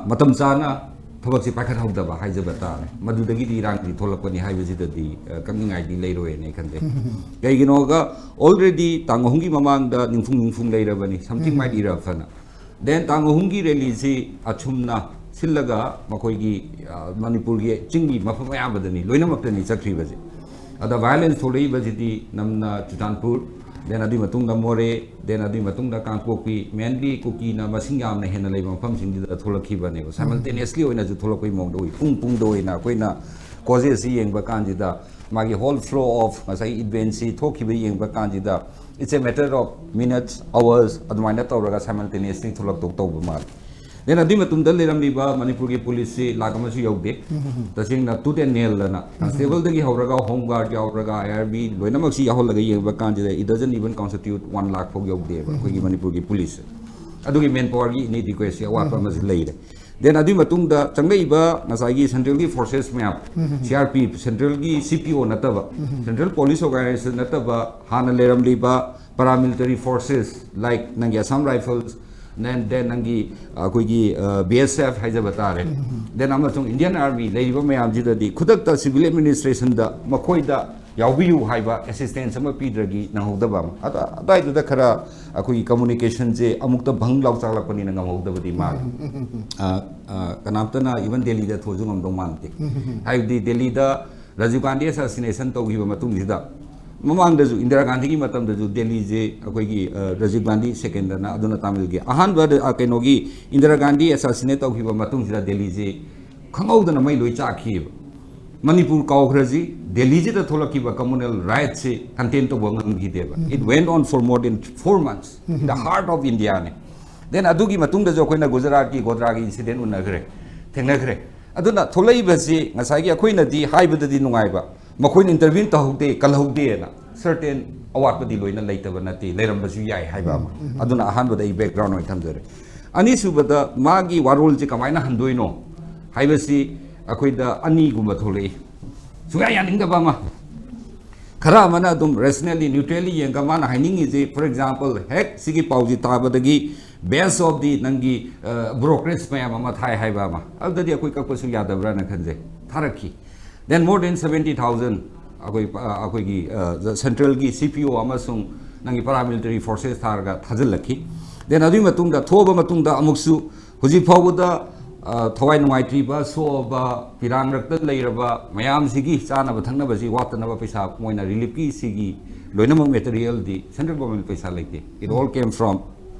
ꯃꯇꯝ ꯆꯥꯅ ꯊꯕꯛꯁꯤ ꯄꯥꯏꯈꯠꯍꯧꯗꯕ ꯍꯥꯏꯖꯕ ꯇꯥꯔꯦ꯫ ꯃꯗꯨꯗꯒꯤꯗꯤ ꯏꯔꯥꯡꯁꯤ ꯊꯣꯛꯂꯛꯄꯅꯤ ꯍꯥꯏꯕꯁꯤꯗꯗꯤ, ꯑ, ꯀꯛꯅꯤꯡꯉꯥꯏꯗꯤ ꯂꯩꯔꯣꯏꯅ ꯑꯩ ꯈꯟꯖꯩ꯫ ꯀꯩꯒꯤꯅꯣꯒ already ꯇꯥꯡ ꯑꯍꯨꯝꯒꯤ ꯃꯃꯥꯡꯗ ꯅꯤꯡꯐꯨꯡ ꯅꯤꯡꯐꯨꯡ ꯂꯩꯔꯕꯅꯤ, something might erupt ꯍꯥꯏꯅ꯫ Then ꯇꯥꯡ ꯑꯍꯨꯝꯒꯤ rally ꯁꯤ ꯑꯁꯨꯝꯅ ꯁꯤꯜꯂꯒ ꯃꯈꯣꯏꯒꯤ, ꯑ, ꯃꯅꯤꯄꯨꯔꯒꯤ ꯆꯤꯡꯒꯤ ꯃꯐꯝ ꯑꯌꯥꯝꯕꯗꯅꯤ, ꯂꯣꯏꯅꯃꯛꯇꯅꯤ ꯆꯠꯈ꯭ꯔꯤꯕꯁꯦ꯫ ꯑꯗ violence ꯊꯣꯛꯂꯛꯏꯕꯁꯤꯗꯤ ꯅꯝꯅ ꯆꯨꯔꯆꯥꯟꯄꯨꯔ, then ꯑꯗꯨꯒꯤ ꯃꯇꯨꯡꯗ ꯃꯣꯔꯦ, then ꯑꯗꯨꯒꯤ ꯃꯇꯨꯡꯗ ꯀꯥꯡꯄꯣꯛꯄꯤ, mainly ꯀꯨꯀꯤꯅ ꯃꯁꯤꯡ ꯌꯥꯝꯅ ꯍꯦꯟꯅ ꯂꯩꯕ ꯃꯐꯝꯁꯤꯡꯗꯨꯗ ꯊꯣꯛꯂꯛꯈꯤꯕꯅꯦꯕ꯫ Simultaneously ꯑꯣꯏꯅꯁꯨ ꯊꯣꯛꯂꯛꯄꯒꯤ ꯃꯑꯣꯡꯗ ꯎꯏ꯫ ꯄꯨꯡ ꯄꯨꯡꯗ ꯑꯣꯏꯅ ꯑꯩꯈꯣꯏꯅ causes ꯁꯤ ꯌꯦꯡꯕ ꯀꯥꯟꯁꯤꯗ ꯃꯥꯒꯤ whole flow of ꯉꯁꯥꯏ event ꯁꯤ ꯊꯣꯛꯈꯤꯕ ꯌꯦꯡꯕ ꯀꯥꯟꯁꯤꯗ it's a matter of minutes, hours ꯑꯗꯨꯃꯥꯏꯅ ꯇꯧꯔꯒ simultaneously ꯊꯣꯛꯂꯛꯇꯧ ꯇꯧꯕ ꯃꯥꯜꯂꯤ꯫ Then ꯑꯗꯨꯒꯤ ꯃꯇꯨꯡꯗ ꯂꯩꯔꯝꯂꯤꯕ ꯃꯅꯤꯄꯨꯔꯒꯤ police ꯁꯤ ꯂꯥꯛ ꯑꯃꯁꯨ ꯌꯧꯗꯦ꯫ ꯇꯁꯦꯡꯅ tooth and nail ꯑꯅ constable ꯗꯒꯤ ꯍꯧꯔꯒ home guard ꯌꯥꯎꯔꯒ I R B ꯂꯣꯏꯅꯃꯛꯁꯤ ꯌꯥꯎꯍꯜꯂꯒ ꯌꯦꯡꯕ ꯀꯥꯟꯁꯤꯗ it doesn't even constitute one lakh ꯐꯥꯎ ꯌꯧꯗꯦꯕ ꯑꯩꯈꯣꯏꯒꯤ ꯃꯅꯤꯄꯨꯔꯒꯤ police ꯁꯦ꯫ ꯑꯗꯨꯒꯤ manpower ꯒꯤ inadequacy ꯑꯋꯥꯠꯄ ꯑꯃꯁꯨ ꯂꯩꯔꯦ꯫ Then ꯑꯗꯨꯒꯤ ꯃꯇꯨꯡꯗ ꯆꯪꯂꯛꯏꯕ ꯉꯁꯥꯏꯒꯤ central ꯒꯤ forces ꯃꯌꯥꯝ, C R P F, central ꯒꯤ C P O ꯅꯠꯇꯕ, central police organization ꯅꯠꯇꯕ, ꯍꯥꯟꯅ ꯂꯩꯔꯝꯂꯤꯕ paramilitary forces like ꯅꯪꯒꯤ Assam Rifles, then, then ꯅꯪꯒꯤ, ꯑ, ꯑꯩꯈꯣꯏꯒꯤ, ꯑ, B S F ꯍꯥꯏꯖꯕ ꯇꯥꯔꯦ, then ꯑꯃꯁꯨꯡ Indian Army ꯂꯩꯔꯤꯕ ꯃꯌꯥꯝꯁꯤꯗꯗꯤ ꯈꯨꯗꯛꯇ civil administration ꯗ ꯃꯈꯣꯏꯗ ꯌꯥꯎꯕꯤꯌꯨ ꯍꯥꯏꯕ ꯑꯦꯁꯤꯁꯇꯦꯟꯁ ꯑꯃ ꯄꯤꯗ꯭ꯔꯒꯤ ꯅꯪꯍꯧꯗꯕ ꯑꯃ꯫ ꯑꯗ-, ꯑꯗꯨꯋꯥꯏꯗꯨꯗ ꯈꯔ ꯑꯩꯈꯣꯏꯒꯤ ꯀꯝꯃꯨꯅꯤꯀꯦꯁꯟꯁꯦ ꯑꯃꯨꯛꯇ ꯚꯪ ꯂꯥꯎ ꯆꯥꯛꯂꯛꯄꯅꯤꯅ ꯉꯝꯍꯧꯗꯕꯗꯤ ꯃꯥꯜꯂꯤ꯫ ꯑ, ꯑ, ꯀꯅꯥꯝꯇꯅ ꯏꯚꯟ ꯗꯦꯜꯂꯤꯗ ꯊꯣꯛꯑꯁꯨ ꯉꯝꯗꯧ ꯃꯥꯟꯗꯦ꯫ ꯍꯥꯏꯕꯗꯤ ꯗꯦꯜꯂꯤꯗ ꯔꯥꯖꯤꯕ ꯒꯥꯟꯙꯤ ꯑꯦꯁꯥꯁꯤꯅꯦꯁꯟ ꯇꯧꯈꯤꯕ ꯃꯇꯨꯡꯁꯤꯗ, ꯃꯃꯥꯡꯗꯁꯨ ꯏꯟꯗꯤꯔꯥ ꯒꯥꯟꯙꯤꯒꯤ ꯃꯇꯝꯗꯁꯨ ꯗꯦꯜꯂꯤꯁꯦ ꯑꯩꯈꯣꯏꯒꯤ, ꯑ, ꯔꯥꯖꯤꯕ ꯒꯥꯟꯙꯤ ꯁꯦꯀꯦꯟꯗꯅ ꯑꯗꯨꯅ ꯇꯥꯃꯤꯜꯒꯤ ꯑꯍꯥꯟꯕ, ꯑ, ꯀꯩꯅꯣꯒꯤ ꯏꯟꯗꯤꯔꯥ ꯒꯥꯟꯙꯤ ꯑꯦꯁꯥꯁꯤꯅꯦꯠ ꯇꯧꯈꯤꯕ ꯃꯇꯨꯡꯁꯤꯗ ꯗꯦꯜꯂꯤꯁꯦ ꯈꯪꯍꯧꯗꯅ ꯃꯩ ꯂꯣꯏ ꯆꯥꯛꯈꯤꯑꯕ꯫ ꯃꯅꯤꯄꯨꯔ ꯀꯥꯎꯈ꯭ꯔꯁꯤ, ꯗꯦꯜꯂꯤꯁꯤꯗ ꯊꯣꯛꯂꯛꯈꯤꯕ ꯀꯝꯃꯨꯅꯦꯜ ꯔꯥꯏꯠꯁꯤ ꯀꯟꯇꯦꯟ ꯇꯧꯕ ꯉꯝꯈꯤꯗꯦꯕ꯫ It went on for more than four months in the heart of Indiaꯅꯦ꯫ Then ꯑꯗꯨꯒꯤ ꯃꯇꯨꯡꯗꯁꯨ ꯑꯩꯈꯣꯏꯅ ꯒꯨꯖꯔꯥꯠꯀꯤ ꯒꯣꯗ꯭ꯔꯥꯒꯤ ꯏꯟꯁꯤꯗꯦꯟ ꯎꯅꯈ꯭ꯔꯦ, ꯊꯦꯡꯅꯈ꯭ꯔꯦ꯫ ꯑꯗꯨꯅ ꯊꯣꯛꯂꯛꯏꯕꯁꯤ ꯉꯁꯥꯏꯒꯤ ꯑꯩꯈꯣꯏꯅꯗꯤ ꯍꯥꯏꯕꯗꯗꯤ ꯅꯨꯡꯉꯥꯏꯕ, ꯃꯈꯣꯏꯅ ꯏꯟꯇꯔꯚ꯭ꯌꯨ ꯇꯧꯍꯧꯗꯦ, ꯀꯜꯍꯧꯗꯦꯅ ꯁꯔꯇꯦꯟ ꯑꯋꯥꯠꯄꯗꯤ ꯂꯣꯏꯅ ꯂꯩꯇꯕ ꯅꯠꯇꯦ, ꯂꯩꯔꯝꯕꯁꯨ ꯌꯥꯏ ꯍꯥꯏꯕ ꯑꯃ꯫ ꯑꯗꯨꯅ ꯑꯍꯥꯟꯕꯗ ꯑꯩ ꯕꯦꯛꯒ꯭ꯔꯥꯎꯟ ꯑꯣꯏꯅ ꯊꯝꯖꯔꯦ꯫ ꯑꯅꯤꯁꯨꯕꯗ ꯃꯥꯒꯤ ꯋꯥꯔꯣꯜꯁꯦ ꯀꯃꯥꯏꯅ ꯍꯟꯗꯣꯏꯅꯣ ꯍꯥꯏꯕꯁꯤ ꯑꯩꯈꯣꯏꯗ ꯑꯅꯤꯒꯨꯝꯕ ꯊꯣꯛꯂꯛꯏ꯫ ꯁꯨꯡꯌꯥ ꯌꯥꯅꯤꯡꯗꯕ ꯑꯃ꯫ ꯈꯔ ꯑꯃꯅ ꯑꯗꯨꯝ ꯔꯦꯁꯅꯦꯜꯂꯤ, ꯅ꯭ꯌꯨꯇ꯭ꯔꯦꯜꯂꯤ ꯌꯦꯡꯉꯒ ꯃꯥꯅ ꯍꯥꯏꯅꯤꯡꯉꯤꯁꯤ, for example, ꯍꯦꯛ ꯁꯤꯒꯤ ꯄꯥꯎꯁꯤ ꯇꯥꯕꯗꯒꯤ based of the ꯅꯪꯒꯤ, ꯑ, brokerage ꯃꯌꯥꯝ ꯑꯃ ꯊꯥꯏ ꯍꯥꯏꯕ ꯑꯃ, ꯑꯗꯨꯗꯗꯤ ꯑꯩꯈꯣꯏ ꯀꯛꯄꯁꯨ ꯌꯥꯗꯕ꯭ꯔꯥꯅ ꯈꯟꯖꯩ꯫ ꯊꯥꯔꯛꯈꯤ꯫ Then more than seventy thousand ꯑꯩꯈꯣꯏ, ꯑ, ꯑꯩꯈꯣꯏꯒꯤ, ꯑ, ꯁꯦꯟꯇ꯭ꯔꯦꯜꯒꯤ ꯁꯤ ꯄꯤ ꯑꯣ ꯑꯃꯁꯨꯡ ꯅꯪꯒꯤ ꯄꯦꯔꯥꯃꯤꯂꯤꯇꯔꯤ ꯐꯣꯔꯁꯦꯁ ꯊꯥꯔꯒ ꯊꯥꯖꯤꯜꯂꯛꯈꯤ꯫ Then ꯑꯗꯨꯒꯤ ꯃꯇꯨꯡꯗ, ꯊꯣꯛꯑꯕ ꯃꯇꯨꯡꯗ ꯑꯃꯨꯛꯁꯨ ꯍꯧꯖꯤꯛ ꯐꯥꯎꯕꯗ, ꯑ, ꯊꯋꯥꯏ ꯅꯨꯡꯉꯥꯏꯇ꯭ꯔꯤꯕ, ꯁꯣꯛꯑꯕ, ꯄꯤꯔꯥꯡꯔꯛꯇ ꯂꯩꯔꯕ ꯃꯌꯥꯝꯁꯤꯒꯤ ꯆꯥꯅꯕ ꯊꯛꯅꯕꯁꯤ ꯋꯥꯠꯇꯅꯕ ꯄꯩꯁꯥ ꯃꯣꯏꯅ ꯔꯤꯂꯤꯐꯀꯤ ꯁꯤꯒꯤ ꯂꯣꯏꯅꯃꯛ ꯃꯦꯇꯔꯤꯌꯦꯜꯗꯤ ꯁꯦꯟꯇ꯭ꯔꯦꯜ ꯒꯣꯔꯃꯦꯟ ꯄꯩꯁꯥ ꯂꯩꯇꯦ꯫ It all came from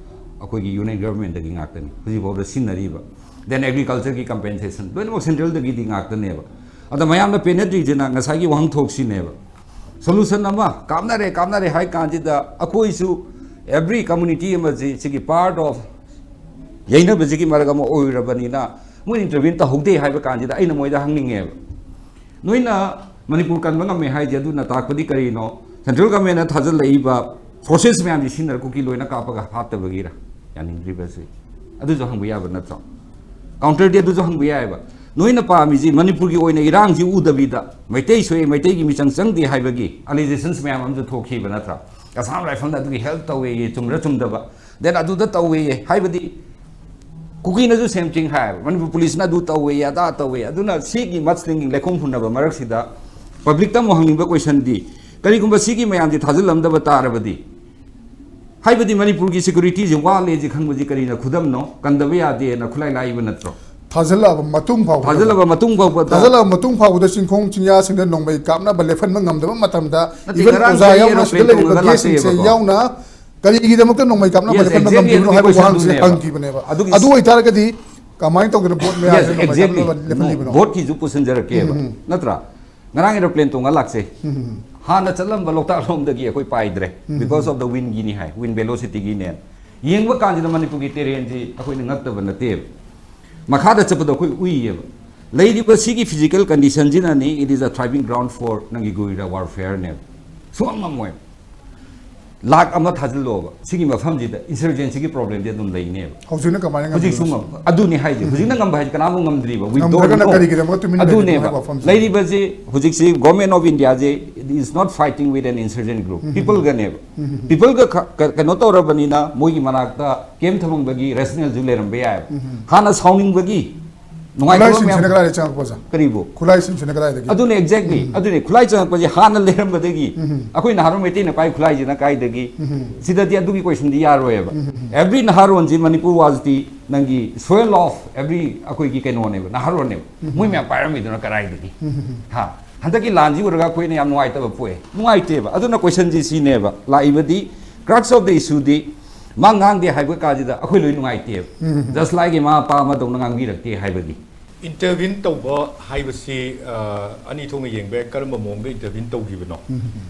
ꯑꯩꯈꯣꯏꯒꯤ ꯌꯨꯅꯤꯌꯟ ꯒꯣꯔꯃꯦꯟꯗꯒꯤ ꯉꯥꯛꯇꯅꯤ ꯍꯧꯖꯤꯛꯐꯥꯎꯗ ꯁꯤꯟꯅꯔꯤꯕ꯫ Then ꯑꯦꯒ꯭ꯔꯤꯀꯜꯆꯔꯒꯤ ꯀꯝꯄꯦꯟꯁꯦꯁꯟ ꯂꯣꯏꯅꯃꯛ ꯁꯦꯟꯇ꯭ꯔꯦꯜꯗꯒꯤꯗꯤ ꯉꯥꯛꯇꯅꯦꯕ꯫ ꯑꯗ ꯃꯌꯥꯝꯅ ꯄꯦꯟꯅꯗ꯭ꯔꯤꯁꯤꯅ ꯉꯁꯥꯏꯒꯤ ꯋꯥꯍꯟꯊꯣꯛꯁꯤꯅꯦꯕ꯫ ꯁꯣꯂꯨꯁꯟ ꯑꯃ ꯀꯥꯞꯅꯔꯦ, ꯀꯥꯞꯅꯔꯦ ꯍꯥꯏ ꯀꯥꯟꯁꯤꯗ ꯑꯩꯈꯣꯏꯁꯨ every community ꯑꯃꯁꯤ ꯁꯤꯒꯤ part of ꯌꯩꯅꯕꯁꯤꯒꯤ ꯃꯔꯛ ꯑꯃ ꯑꯣꯏꯔꯕꯅꯤꯅ ꯃꯣꯏ ꯏꯟꯇꯔꯚ꯭ꯌꯨ ꯇꯧꯍꯧꯗꯦ ꯍꯥꯏꯕ ꯀꯥꯟꯁꯤꯗ ꯑꯩꯅ ꯃꯣꯏꯗ ꯍꯪꯅꯤꯡꯉꯦꯕ, ꯅꯣꯏꯅ ꯃꯅꯤꯄꯨꯔ ꯀꯟꯕ ꯉꯝꯃꯦ ꯍꯥꯏꯁꯦ ꯑꯗꯨꯅ ꯇꯥꯛꯄꯗꯤ ꯀꯔꯤꯅꯣ? ꯁꯦꯟꯇ꯭ꯔꯦꯜ ꯒꯚꯔꯟꯃꯦꯟꯅ ꯊꯥꯖꯤꯜꯂꯛꯏꯕ ꯐꯣꯔꯁꯦꯁ ꯃꯌꯥꯝꯁꯤ ꯁꯤꯖꯤꯟꯅꯔ ꯀꯨꯀꯤ ꯂꯣꯏꯅ ꯀꯥꯞꯄꯒ ꯍꯥꯠꯇꯕꯒꯤꯔ? ꯌꯥꯅꯤꯡꯗ꯭ꯔꯤꯕꯁꯤ ꯑꯗꯨꯁꯨ ꯍꯪꯕ ꯌꯥꯕ ꯅꯠꯇ꯭ꯔꯣ? ꯀꯥꯎꯟꯇꯔꯗꯤ ꯑꯗꯨꯁꯨ ꯍꯪꯕ ꯌꯥꯏꯑꯕ꯫ ꯅꯣꯏꯅ ꯄꯥꯝꯃꯤꯁꯤ ꯃꯅꯤꯄꯨꯔꯒꯤ ꯑꯣꯏꯅ ꯏꯔꯥꯡꯁꯤ ꯎꯗꯕꯤꯗ ꯃꯩꯇꯩ ꯁꯣꯛꯑꯦ, ꯃꯩꯇꯩꯒꯤ ꯃꯤꯆꯪ ꯆꯪꯗꯦ ꯍꯥꯏꯕꯒꯤ ꯑꯦꯂꯤꯒꯦꯁꯟꯁ ꯃꯌꯥꯝ ꯑꯃꯁꯨ ꯊꯣꯛꯈꯤꯕ ꯅꯠꯇ꯭ꯔꯥ? ꯑꯁꯥꯝ ꯔꯥꯏꯐꯜꯅ ꯑꯗꯨꯒꯤ ꯍꯦꯜꯞ ꯇꯧꯋꯦꯌꯦ, ꯆꯨꯝꯕ꯭ꯔꯥ ꯆꯨꯝꯗꯕ? Then ꯑꯗꯨꯗ ꯇꯧꯋꯦꯌꯦ ꯍꯥꯏꯕꯗꯤ ꯀꯨꯀꯤꯅꯁꯨ same thing ꯍꯥꯏꯌꯦꯕ, ꯃꯅꯤꯄꯨꯔ ꯄꯨꯂꯤꯁꯅ ꯑꯗꯨ ꯇꯧꯋꯦꯌꯦ, ꯑꯗꯥ ꯇꯧꯋꯦ꯫ ꯑꯗꯨꯅ ꯁꯤꯒꯤ ꯃꯁꯂꯤꯡꯒꯤ ꯂꯩꯈꯣꯝ ꯍꯨꯟꯅꯕ ꯃꯔꯛꯁꯤꯗ ꯄꯕ꯭ꯂꯤꯛꯇ ꯑꯃꯨꯛ ꯍꯪꯅꯤꯡꯕ ꯀꯣꯏꯁꯟꯗꯤ, ꯀꯔꯤꯒꯨꯝꯕ ꯁꯤꯒꯤ ꯃꯌꯥꯝꯁꯤ ꯊꯥꯖꯤꯜꯂꯝꯗꯕ ꯇꯥꯔꯕꯗꯤ, ꯍꯥꯏꯕꯗꯤ ꯃꯅꯤꯄꯨꯔꯒꯤ ꯁꯦꯀ꯭ꯌꯨꯔꯤꯇꯤꯁꯤ ꯋꯥꯠꯂꯦꯁꯤ ꯈꯪꯕꯁꯤ ꯀꯔꯤꯅ ꯈꯨꯗꯝꯅꯣ? ꯀꯟꯗꯕ ꯌꯥꯗꯦꯅ ꯈꯨꯠꯂꯥꯏ ꯂꯥꯏꯕ ꯅꯠꯇ꯭ꯔꯣ? ꯊꯥꯖꯤꯜꯂꯛꯑꯕ ꯃꯇꯨꯡ ꯐꯥꯎꯕꯗ ꯊꯥꯖꯤꯜꯂꯕ ꯃꯇꯨꯡ ꯐꯥꯎꯕꯗ ꯊꯥꯖꯤꯜꯂꯛꯑꯕ ꯃꯇꯨꯡ ꯐꯥꯎꯕꯗ ꯆꯤꯡꯈꯣꯡ ꯆꯤꯡꯌꯥꯁꯤꯡꯗ ꯅꯣꯡꯃꯩ ꯀꯥꯞꯅꯕ ꯂꯦꯞꯍꯟꯕ ꯉꯝꯗꯕ ꯃꯇꯝꯗ, ꯅꯠꯇꯦ, even ꯉꯔꯥꯡ ꯑꯣꯖꯥ ꯑꯩ ꯌꯥꯎꯅ, ꯁꯤꯗ aeroplane ꯂꯩꯔꯤꯕ ꯇꯣꯡꯉꯒ ꯒꯦꯁꯁꯤꯡꯁꯦ ꯂꯥꯛꯆꯩꯑꯕꯀꯣ꯫ ꯌꯥꯎꯅ ꯀꯔꯤꯒꯤꯗꯃꯛꯇ ꯅꯣꯡꯃꯩ ꯀꯥꯞꯅꯕ Yes, ꯂꯦꯞꯍꯟꯕ exactly, ꯉꯝꯗ꯭ꯔꯤꯕꯅꯣ ꯑꯗꯨꯒꯤ ꯍꯥꯏꯕ question ꯋꯥꯍꯪꯁꯦ ꯑꯗꯨꯅꯦꯕ꯫ ꯍꯪꯈꯤꯕꯅꯦꯕ꯫ ꯑꯗꯨꯒꯤ ꯑꯗꯨ ꯑꯣꯏꯇꯥꯔꯒꯗꯤ ꯀꯃꯥꯏꯅ ꯇꯧꯗꯅ ꯚꯣꯠ Yes, ꯃꯌꯥꯁꯤꯗ ꯅꯣꯡꯃꯩ exactly. ꯀꯥꯞꯅꯕ ꯂꯦꯞꯍꯜꯂꯤꯕꯅꯣ? ꯚꯣꯠꯀꯤꯁꯨ ꯄꯨꯁꯤꯟꯖꯔꯛꯀꯦꯕ, ꯅꯠꯇ꯭ꯔꯥ? ꯉꯔꯥꯡ ꯑꯦꯔꯣꯄ꯭ꯂꯦꯟ ꯇꯣꯡꯉ ꯂꯥꯛꯆꯩ꯫ ꯍꯥꯟꯅ ꯆꯠꯂꯝꯕ ꯂꯣꯛꯇꯥꯛ ꯂꯣꯝꯗꯒꯤ ꯑꯩꯈꯣꯏ ꯄꯥꯏꯗ꯭ꯔꯦ, because of the windꯒꯤꯅꯤ high, wind velocityꯒꯤꯅꯦ꯫ ꯌꯦꯡꯕ ꯀꯥꯟꯁꯤꯗ ꯃꯅꯤꯄꯨꯔꯒꯤ terrainꯁꯤ ꯑꯩꯈꯣꯏꯅ ꯉꯛꯇꯕ ꯅꯠꯇꯦꯕ꯫ ꯃꯈꯥꯗ ꯆꯠꯄꯗꯣ ꯑꯩꯈꯣꯏ ꯎꯏꯌꯦꯕ꯫ ꯂꯩꯔꯤꯕ ꯁꯤꯒꯤ physical conditionꯁꯤꯅꯅꯤ, it is a thriving ground for ꯅꯪꯒꯤ guerrilla warfareꯅꯦꯕ꯫ ꯁꯨꯡꯉꯝ ꯉꯝꯃꯣꯏ꯫ ꯂꯥꯛ ꯑꯃ ꯊꯥꯖꯤꯜꯂꯣꯕ, ꯁꯤꯒꯤ ꯃꯐꯝꯁꯤꯗ insurgencyꯒꯤ problemꯗꯤ ꯑꯗꯨꯝ ꯂꯩꯅꯦꯕ꯫ ꯍꯧꯖꯤꯛꯅ ꯀꯃꯥꯏꯅ ꯍꯧꯖꯤꯛꯁꯨ ꯉꯝꯗꯣꯏꯅꯣ? ꯉꯝ-, ꯑꯗꯨꯅꯤ ꯍꯥꯏꯁꯦ꯫ ꯍꯧꯖꯤꯛꯅ ꯉꯝꯕ ꯍꯥꯏꯁꯦ ꯀꯅꯥꯃꯨꯛ ꯉꯝꯗ꯭ꯔꯤꯕ? We don't ꯉꯝꯗ꯭ꯔꯒꯅ know. ꯀꯔꯤꯒꯤꯗꯃꯛ ꯇꯨꯃꯤꯟꯅ ꯂꯩꯔꯤꯕꯅꯣ ꯑꯗꯨꯅꯦꯕ꯫ ꯍꯥꯏꯕ ꯋꯥꯐꯝꯁꯦ꯫ ꯂꯩꯔꯤꯕꯁꯤ ꯍꯧꯖꯤꯛꯁꯤ Government of Indiaꯁꯦ is not fighting with an insurgent group, peopleꯒꯅꯦꯕ꯫ Peopleꯒ ꯈ-, ꯀ-, ꯀꯩꯅꯣ ꯇꯧꯔꯕꯅꯤꯅ ꯃꯣꯏꯒꯤ ꯃꯅꯥꯛꯇ camp ꯊꯝꯃꯝꯕꯒꯤ rationalꯁꯨ ꯂꯩꯔꯝꯕ ꯌꯥꯏꯕ꯫ ꯍꯥꯟꯅ ꯁꯥꯎꯅꯤꯡꯕꯒꯤ, ꯅꯨꯡꯉꯥꯏꯇꯕ ꯈꯨꯠꯂꯥꯏꯁꯤꯡꯁꯤꯅ ꯃꯌꯥꯝ꯫ ꯀꯗꯥꯏꯗ ꯆꯪꯉꯛꯄ, ꯑꯣꯖꯥ? ꯀꯔꯤꯕꯨ? ꯈꯨꯠꯂꯥꯏꯁꯤꯡꯁꯤꯅ ꯀꯗꯥꯏꯗꯒꯤ? ꯑꯗꯨꯅꯦ, exactly. ꯑꯗꯨꯅꯦ, ꯈꯨꯠꯂꯥꯏ ꯆꯪꯉꯛꯄꯁꯦ ꯍꯥꯟꯅ ꯂꯩꯔꯝꯕꯗꯒꯤ ꯑꯩꯈꯣꯏ ꯅꯍꯥꯔꯣꯜ ꯃꯩꯇꯩꯅ ꯄꯥꯏ ꯈꯨꯠꯂꯥꯏꯁꯤꯅ ꯀꯥꯏꯗꯒꯤ? ꯁꯤꯗꯗꯤ ꯑꯗꯨꯒꯤ questionꯗꯤ ꯌꯥꯔꯣꯏꯕ꯫ Every ꯅꯍꯥꯔꯣꯜꯁꯤ Manipur was the ꯅꯪꯒꯤ soil of every ꯑꯩꯈꯣꯏꯒꯤ ꯀꯩꯅꯣꯅꯦꯕ, ꯅꯍꯥꯔꯣꯜꯅꯦꯕ꯫ ꯃꯣꯏ ꯃꯌꯥꯝ ꯄꯥꯏꯔꯝꯃꯤꯗꯨꯅ ꯀꯗꯥꯏꯗꯒꯤ? ꯍꯥ? ꯍꯟꯗꯛꯀꯤ ꯂꯥꯟꯁꯤ ꯎꯔꯒ ꯑꯩꯈꯣꯏꯅ ꯌꯥꯝ ꯅꯨꯡꯉꯥꯏꯇꯕ ꯄꯣꯛꯑꯦ꯫ ꯅꯨꯡꯉꯥꯏꯇꯦꯕ꯫ ꯑꯗꯨꯅ questionꯁꯤ ꯁꯤꯅꯦꯕ ꯂꯥꯛꯏꯕꯗꯤ, crux of the issueꯗꯤ ꯃꯥ ꯉꯥꯡꯗꯦ ꯍꯥꯏꯕ ꯀꯥꯟꯁꯤꯗ ꯑꯩꯈꯣꯏ ꯂꯣꯏ ꯅꯨꯡꯉꯥꯏꯇꯦꯕ꯫ Just likeꯀꯤ ꯃꯃꯥ ꯃꯄꯥ ꯑꯃꯗꯧꯅ ꯉꯥꯡꯕꯤꯔꯛꯇꯦ ꯍꯥꯏꯕꯒꯤ꯫ Intervene ꯇꯧꯕ ꯍꯥꯏꯕꯁꯤ, ꯑ, ꯑꯅꯤ ꯊꯣꯛꯅ ꯌꯦꯡꯕ ꯌꯥꯏ꯫ ꯀꯔꯝꯕ ꯃꯑꯣꯡꯗ intervene ꯇꯧꯈꯤꯕꯅꯣ?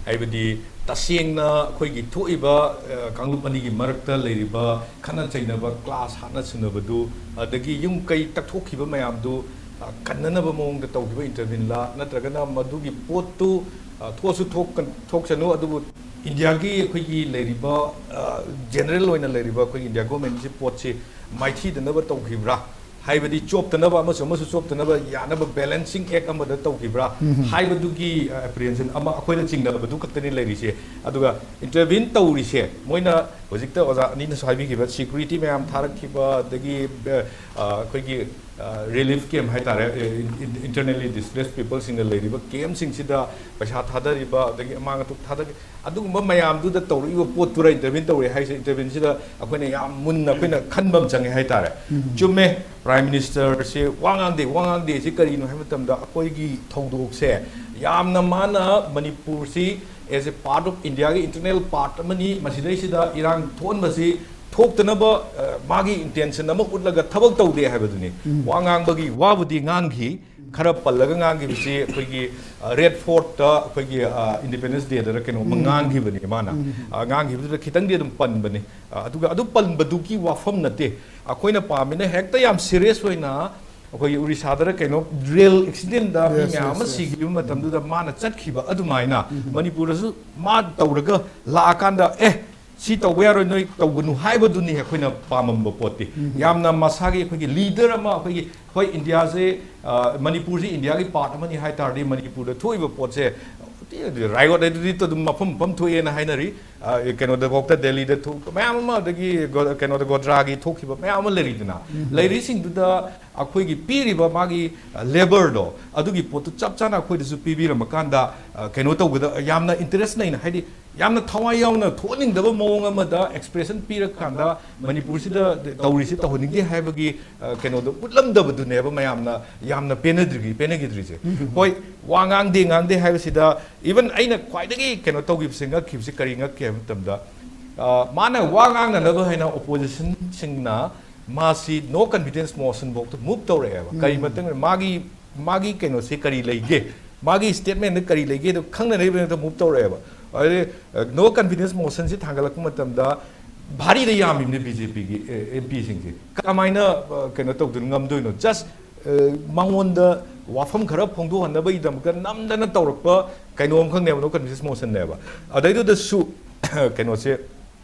ꯍꯥꯏꯕꯗꯤ ꯇꯁꯦꯡꯅ ꯑꯩꯈꯣꯏꯒꯤ ꯊꯣꯛꯏꯕ, ꯑ, ꯀꯥꯡꯂꯨꯞ ꯑꯅꯤꯒꯤ ꯃꯔꯛꯇ ꯂꯩꯔꯤꯕ ꯈꯠꯅ ꯆꯩꯅꯕ, clash ꯍꯥꯠꯅ ꯁꯨꯅꯕꯗꯨ, ꯑꯗꯒꯤ ꯌꯨꯝ ꯀꯩ ꯇꯛꯊꯣꯛꯈꯤꯕ ꯃꯌꯥꯝꯗꯨ, ꯑ, ꯀꯟꯅꯅꯕ ꯃꯑꯣꯡꯗ ꯇꯧꯈꯤꯕ interveneꯂ, ꯅꯠꯇ꯭ꯔꯒꯅ ꯃꯗꯨꯒꯤ ꯄꯣꯠꯇꯨ, ꯑ, ꯊꯣꯛꯑꯁꯨ ꯊꯣꯛꯀ-, ꯊꯣꯛꯁꯅꯨ, ꯑꯗꯨꯕꯨ Indiaꯒꯤ ꯑꯩꯈꯣꯏꯒꯤ ꯂꯩꯔꯤꯕ, ꯑ, general ꯑꯣꯏꯅ ꯂꯩꯔꯤꯕ ꯑꯩꯈꯣꯏꯒꯤ India governmentꯁꯤ ꯄꯣꯠꯁꯤ ꯃꯥꯏꯊꯤꯗꯅꯕ ꯇꯧꯈꯤꯕ꯭ꯔꯥ? ꯍꯥꯏꯕꯗꯤ ꯆꯣꯞꯇꯅꯕ ꯑꯃꯁꯨ ꯑꯃꯁꯨ ꯆꯣꯞꯇꯅꯕ ꯌꯥꯅꯕ balancing act ꯑꯃꯗ ꯇꯧꯈꯤꯕ꯭ꯔꯥ ꯍꯥꯏꯕꯗꯨꯒꯤ, ꯑ, apprehension ꯑꯃ ꯑꯩꯈꯣꯏꯅ ꯆꯤꯡꯅꯕꯗꯨ ꯈꯛꯇꯅꯤ ꯂꯩꯔꯤꯁꯦ꯫ ꯑꯗꯨꯒ intervene ꯇꯧꯔꯤꯁꯦ ꯃꯣꯏꯅ ꯍꯧꯖꯤꯛꯇ ꯑꯣꯖꯥ ꯑꯅꯤꯅꯁꯨ ꯍꯥꯏꯕꯤꯈꯤꯕ security ꯃꯌꯥꯝ ꯊꯥꯔꯛꯈꯤꯕ, ꯑꯗꯒꯤ ꯑ, ꯑꯩꯈꯣꯏꯒꯤ ꯔꯤꯂꯤꯐ ꯀꯦꯝ ꯍꯥꯏꯇꯥꯔꯦ, internally displaced peopleꯁꯤꯡꯅ ꯂꯩꯔꯤꯕ ꯀꯦꯝꯁꯤꯡꯁꯤꯗ ꯄꯩꯁꯥ ꯊꯥꯗꯔꯤꯕ, ꯑꯗꯒꯤ ꯑꯃꯥꯡ ꯑꯇꯨ ꯊꯥꯗ ꯑꯗꯨꯒꯨꯝꯕ ꯃꯌꯥꯝꯗꯨꯗ ꯇꯧꯔꯛꯏꯕ ꯄꯣꯠꯇꯨꯔ intervene ꯇꯧꯔꯦ ꯍꯥꯏꯁꯦ꯫ Interventionꯁꯤꯗ ꯑꯩꯈꯣꯏꯅ ꯌꯥꯝ ꯃꯨꯟꯅ ꯑꯩꯈꯣꯏꯅ ꯈꯟꯕ ꯑꯃ ꯆꯪꯉꯦ ꯍꯥꯏꯇꯥꯔꯦ꯫ ꯆꯨꯝꯃꯦ, Prime Ministerꯁꯦ ꯋꯥ ꯉꯥꯡꯗꯦ꯫ ꯋꯥ ꯉꯥꯡꯗꯦ ꯁꯤ ꯀꯔꯤꯅꯣ ꯍꯥꯏꯕ ꯃꯇꯝꯗ, ꯑꯩꯈꯣꯏꯒꯤ ꯊꯧꯗꯣꯛꯁꯦ ꯌꯥꯝꯅ ꯃꯥꯅ ꯃꯅꯤꯄꯨꯔꯁꯤ as a part of Indiaꯒꯤ internal part ꯑꯃꯅꯤ, ꯃꯁꯤꯗꯩꯁꯤꯗ ꯏꯔꯥꯡ ꯊꯣꯛꯍꯟꯕꯁꯤ ꯊꯣꯛꯇꯅꯕ, ꯑ, ꯃꯥꯒꯤ intention ꯑꯃ ꯎꯠꯂꯒ ꯊꯕꯛ ꯇꯧꯗꯦ ꯍꯥꯏꯕꯗꯨꯅꯤ꯫ ꯋꯥ ꯉꯥꯡꯕꯒꯤ ꯋꯥꯕꯨꯗꯤ ꯉꯥꯡꯈꯤ, ꯈꯔ ꯄꯜꯂꯒ ꯉꯥꯡꯈꯤꯕꯁꯤ ꯑꯩꯈꯣꯏꯒꯤ, ꯑ, Red Fortꯇ ꯑꯩꯈꯣꯏꯒꯤ, ꯑ, Independence Dayꯗꯔ ꯀꯩꯅꯣꯝꯃ ꯉꯥꯡꯈꯤꯕꯅꯤ ꯃꯥꯅ꯫ ꯑ, ꯉꯥꯡꯈꯤꯕꯗꯨꯗ ꯈꯤꯇꯪꯗꯤ ꯑꯗꯨꯝ ꯄꯟꯕꯅꯤ꯫ ꯑ, ꯑꯗꯨꯒ ꯑꯗꯨ ꯄꯟꯕꯗꯨꯒꯤ ꯋꯥꯐꯝ ꯅꯠꯇꯦ꯫ ꯑꯩꯈꯣꯏꯅ ꯄꯥꯝꯃꯤꯅ ꯍꯦꯛꯇ ꯌꯥꯝ serious ꯑꯣꯏꯅ ꯑꯩꯈꯣꯏꯒꯤ ꯎꯔꯤꯁꯥꯗꯔ ꯀꯩꯅꯣ rail accidentꯗ ꯃꯤ Yes, ꯃꯌꯥꯝ yes, ꯑꯃ yes. ꯁꯤꯈꯤꯕ ꯃꯇꯝꯗꯨꯗ ꯃꯥꯅ ꯆꯠꯈꯤꯕ ꯑꯗꯨꯃꯥꯏꯅ ꯃꯅꯤꯄꯨꯔꯗꯁꯨ ꯃꯥ ꯇꯧꯔꯒ ꯂꯥꯛꯑꯀꯥꯟꯗ, "ꯑꯦ, ꯁꯤ ꯇꯧꯕ ꯌꯥꯔꯣꯏ, ꯅꯣꯏ ꯇꯧꯒꯅꯨ" ꯍꯥꯏꯕꯗꯨꯅꯤ ꯑꯩꯈꯣꯏꯅ ꯄꯥꯝꯃꯝꯕ ꯄꯣꯠꯇꯤ꯫ ꯌꯥꯝꯅ ꯃꯁꯥꯒꯤ ꯑꯩꯈꯣꯏꯒꯤ leader ꯑꯃ, ꯑꯩꯈꯣꯏꯒꯤ, ꯍꯣꯏ, ꯏꯟꯗꯤꯌꯥꯁꯦ, ꯑ, ꯃꯅꯤꯄꯨꯔꯁꯦ ꯏꯟꯗꯤꯌꯥꯒꯤ part ꯑꯃꯅꯤ ꯍꯥꯏ ꯇꯥꯔꯗꯤ, ꯃꯅꯤꯄꯨꯔꯗ ꯊꯣꯛꯏꯕ ꯄꯣꯠꯁꯦ riot ꯍꯥꯏꯗꯨꯗꯤ ꯑꯗꯨꯝ ꯃꯐꯝ ꯃꯐꯝ ꯊꯣꯛꯑꯦꯅ ꯍꯥꯏꯅꯔꯤ꯫ ꯑ, ꯀꯩꯅꯣꯗꯐꯥꯎꯗ, ꯗꯦꯜꯂꯤꯗ ꯊꯣꯛꯄ ꯃꯌꯥꯝ ꯑꯃ, ꯑꯗꯒꯤ ꯒꯣ-, ꯀꯩꯅꯣꯗ, ꯒꯣꯗ꯭ꯔꯥꯒꯤ ꯊꯣꯛꯈꯤꯕ ꯃꯌꯥꯝ ꯑꯃ ꯂꯩꯔꯤꯗꯅ꯫ ꯂꯩꯔꯤꯁꯤꯡꯗꯨꯗ ꯑꯩꯈꯣꯏꯒꯤ ꯄꯤꯔꯤꯕ ꯃꯥꯒꯤ, ꯑ, labourꯗꯣ, ꯑꯗꯨꯒꯤ ꯄꯣꯠꯇꯨ ꯆꯞ ꯆꯥꯅ ꯑꯩꯈꯣꯏꯗꯁꯨ ꯄꯤꯕꯤꯔꯝꯃꯀꯥꯟꯗ, ꯑ, ꯀꯩꯅꯣ ꯇꯧꯒꯗ-, ꯌꯥꯝꯅ interest ꯂꯩꯅ, ꯍꯥꯏꯗꯤ ꯌꯥꯝꯅ ꯊꯋꯥꯏ ꯌꯥꯎꯅ ꯊꯣꯛꯍꯟꯅꯤꯡꯗꯕ ꯃꯑꯣꯡ ꯑꯃꯗ expression ꯄꯤꯔꯀꯥꯟꯗ ꯃꯅꯤꯄꯨꯔꯁꯤꯗ ꯇꯧꯔꯤꯁꯤ ꯇꯧꯍꯟꯅꯤꯡꯗꯦ ꯍꯥꯏꯕꯒꯤ, ꯑ, ꯀꯩꯅꯣꯗꯣ ꯎꯠꯂꯝꯗꯕꯗꯨꯅꯦꯕ ꯃꯌꯥꯝꯅ ꯌꯥꯝꯅ ꯄꯦꯟꯅꯗ꯭ꯔꯤ-, ꯄꯦꯟꯅꯈꯤꯗ꯭ꯔꯤꯁꯦ꯫ ꯍꯣꯏ, ꯋꯥ ꯉꯥꯡꯗꯦ, ꯉꯥꯡꯗꯦ ꯍꯥꯏꯕꯁꯤꯗ, even ꯑꯩꯅ ꯈ꯭ꯋꯥꯏꯗꯒꯤ ꯀꯩꯅꯣ ꯇꯧꯈꯤꯕꯁꯦ, ꯉꯛꯈꯤꯕꯁꯦ ꯀꯔꯤ ꯉꯛꯀꯦ ꯍꯥꯏꯕ ꯃꯇꯝꯗ, ꯑ, ꯃꯥꯅ ꯋꯥ ꯉꯥꯡꯅꯅꯕ ꯍꯥꯏꯅ oppositionꯁꯤꯡꯅ ꯃꯥꯁꯤ no confidence motion ꯐꯥꯎꯗ move ꯇꯧꯔꯛꯑꯦꯕ꯫ ꯀꯔꯤ ꯃꯇꯥꯡ, ꯃꯥꯒꯤ, ꯃꯥꯒꯤ ꯀꯩꯅꯣꯁꯤ ꯀꯔꯤ ꯂꯩꯒꯦ, ꯃꯥꯒꯤ statementꯗ ꯀꯔꯤ ꯂꯩꯒꯦꯗꯣ ꯈꯪꯅꯅꯕꯒꯤꯗꯃꯛꯇ move ꯇꯧꯔꯛꯑꯦꯕ꯫ ꯑꯗꯩ, ꯑ, no confidence motionꯁꯤ ꯊꯥꯡꯒꯠꯂꯛꯄ ꯃꯇꯝꯗ ꯚꯥꯔꯤꯗ ꯌꯥꯝꯃꯤꯕꯅꯤ BJPꯒꯤ, ꯑꯦ, MPꯁꯤꯡꯁꯦ꯫ ꯀꯃꯥꯏꯅ, ꯑ, ꯀꯩꯅꯣ ꯇꯧꯗꯣꯏꯅꯣ, ꯉꯝꯗꯣꯏꯅꯣ? Just, ꯑ, ꯃꯉꯣꯟꯗ ꯋꯥꯐꯝ ꯈꯔ ꯐꯣꯡꯗꯣꯛꯍꯟꯅꯕꯒꯤꯗꯃꯛꯇ ꯅꯝꯗꯅ ꯇꯧꯔꯛꯄ ꯀꯩꯅꯣꯝ ꯈꯪꯅꯦꯕ, no confidence motionꯅꯦꯕ꯫ ꯑꯗꯩꯗꯨꯗꯁꯨ ꯀꯩꯅꯣꯁꯦ,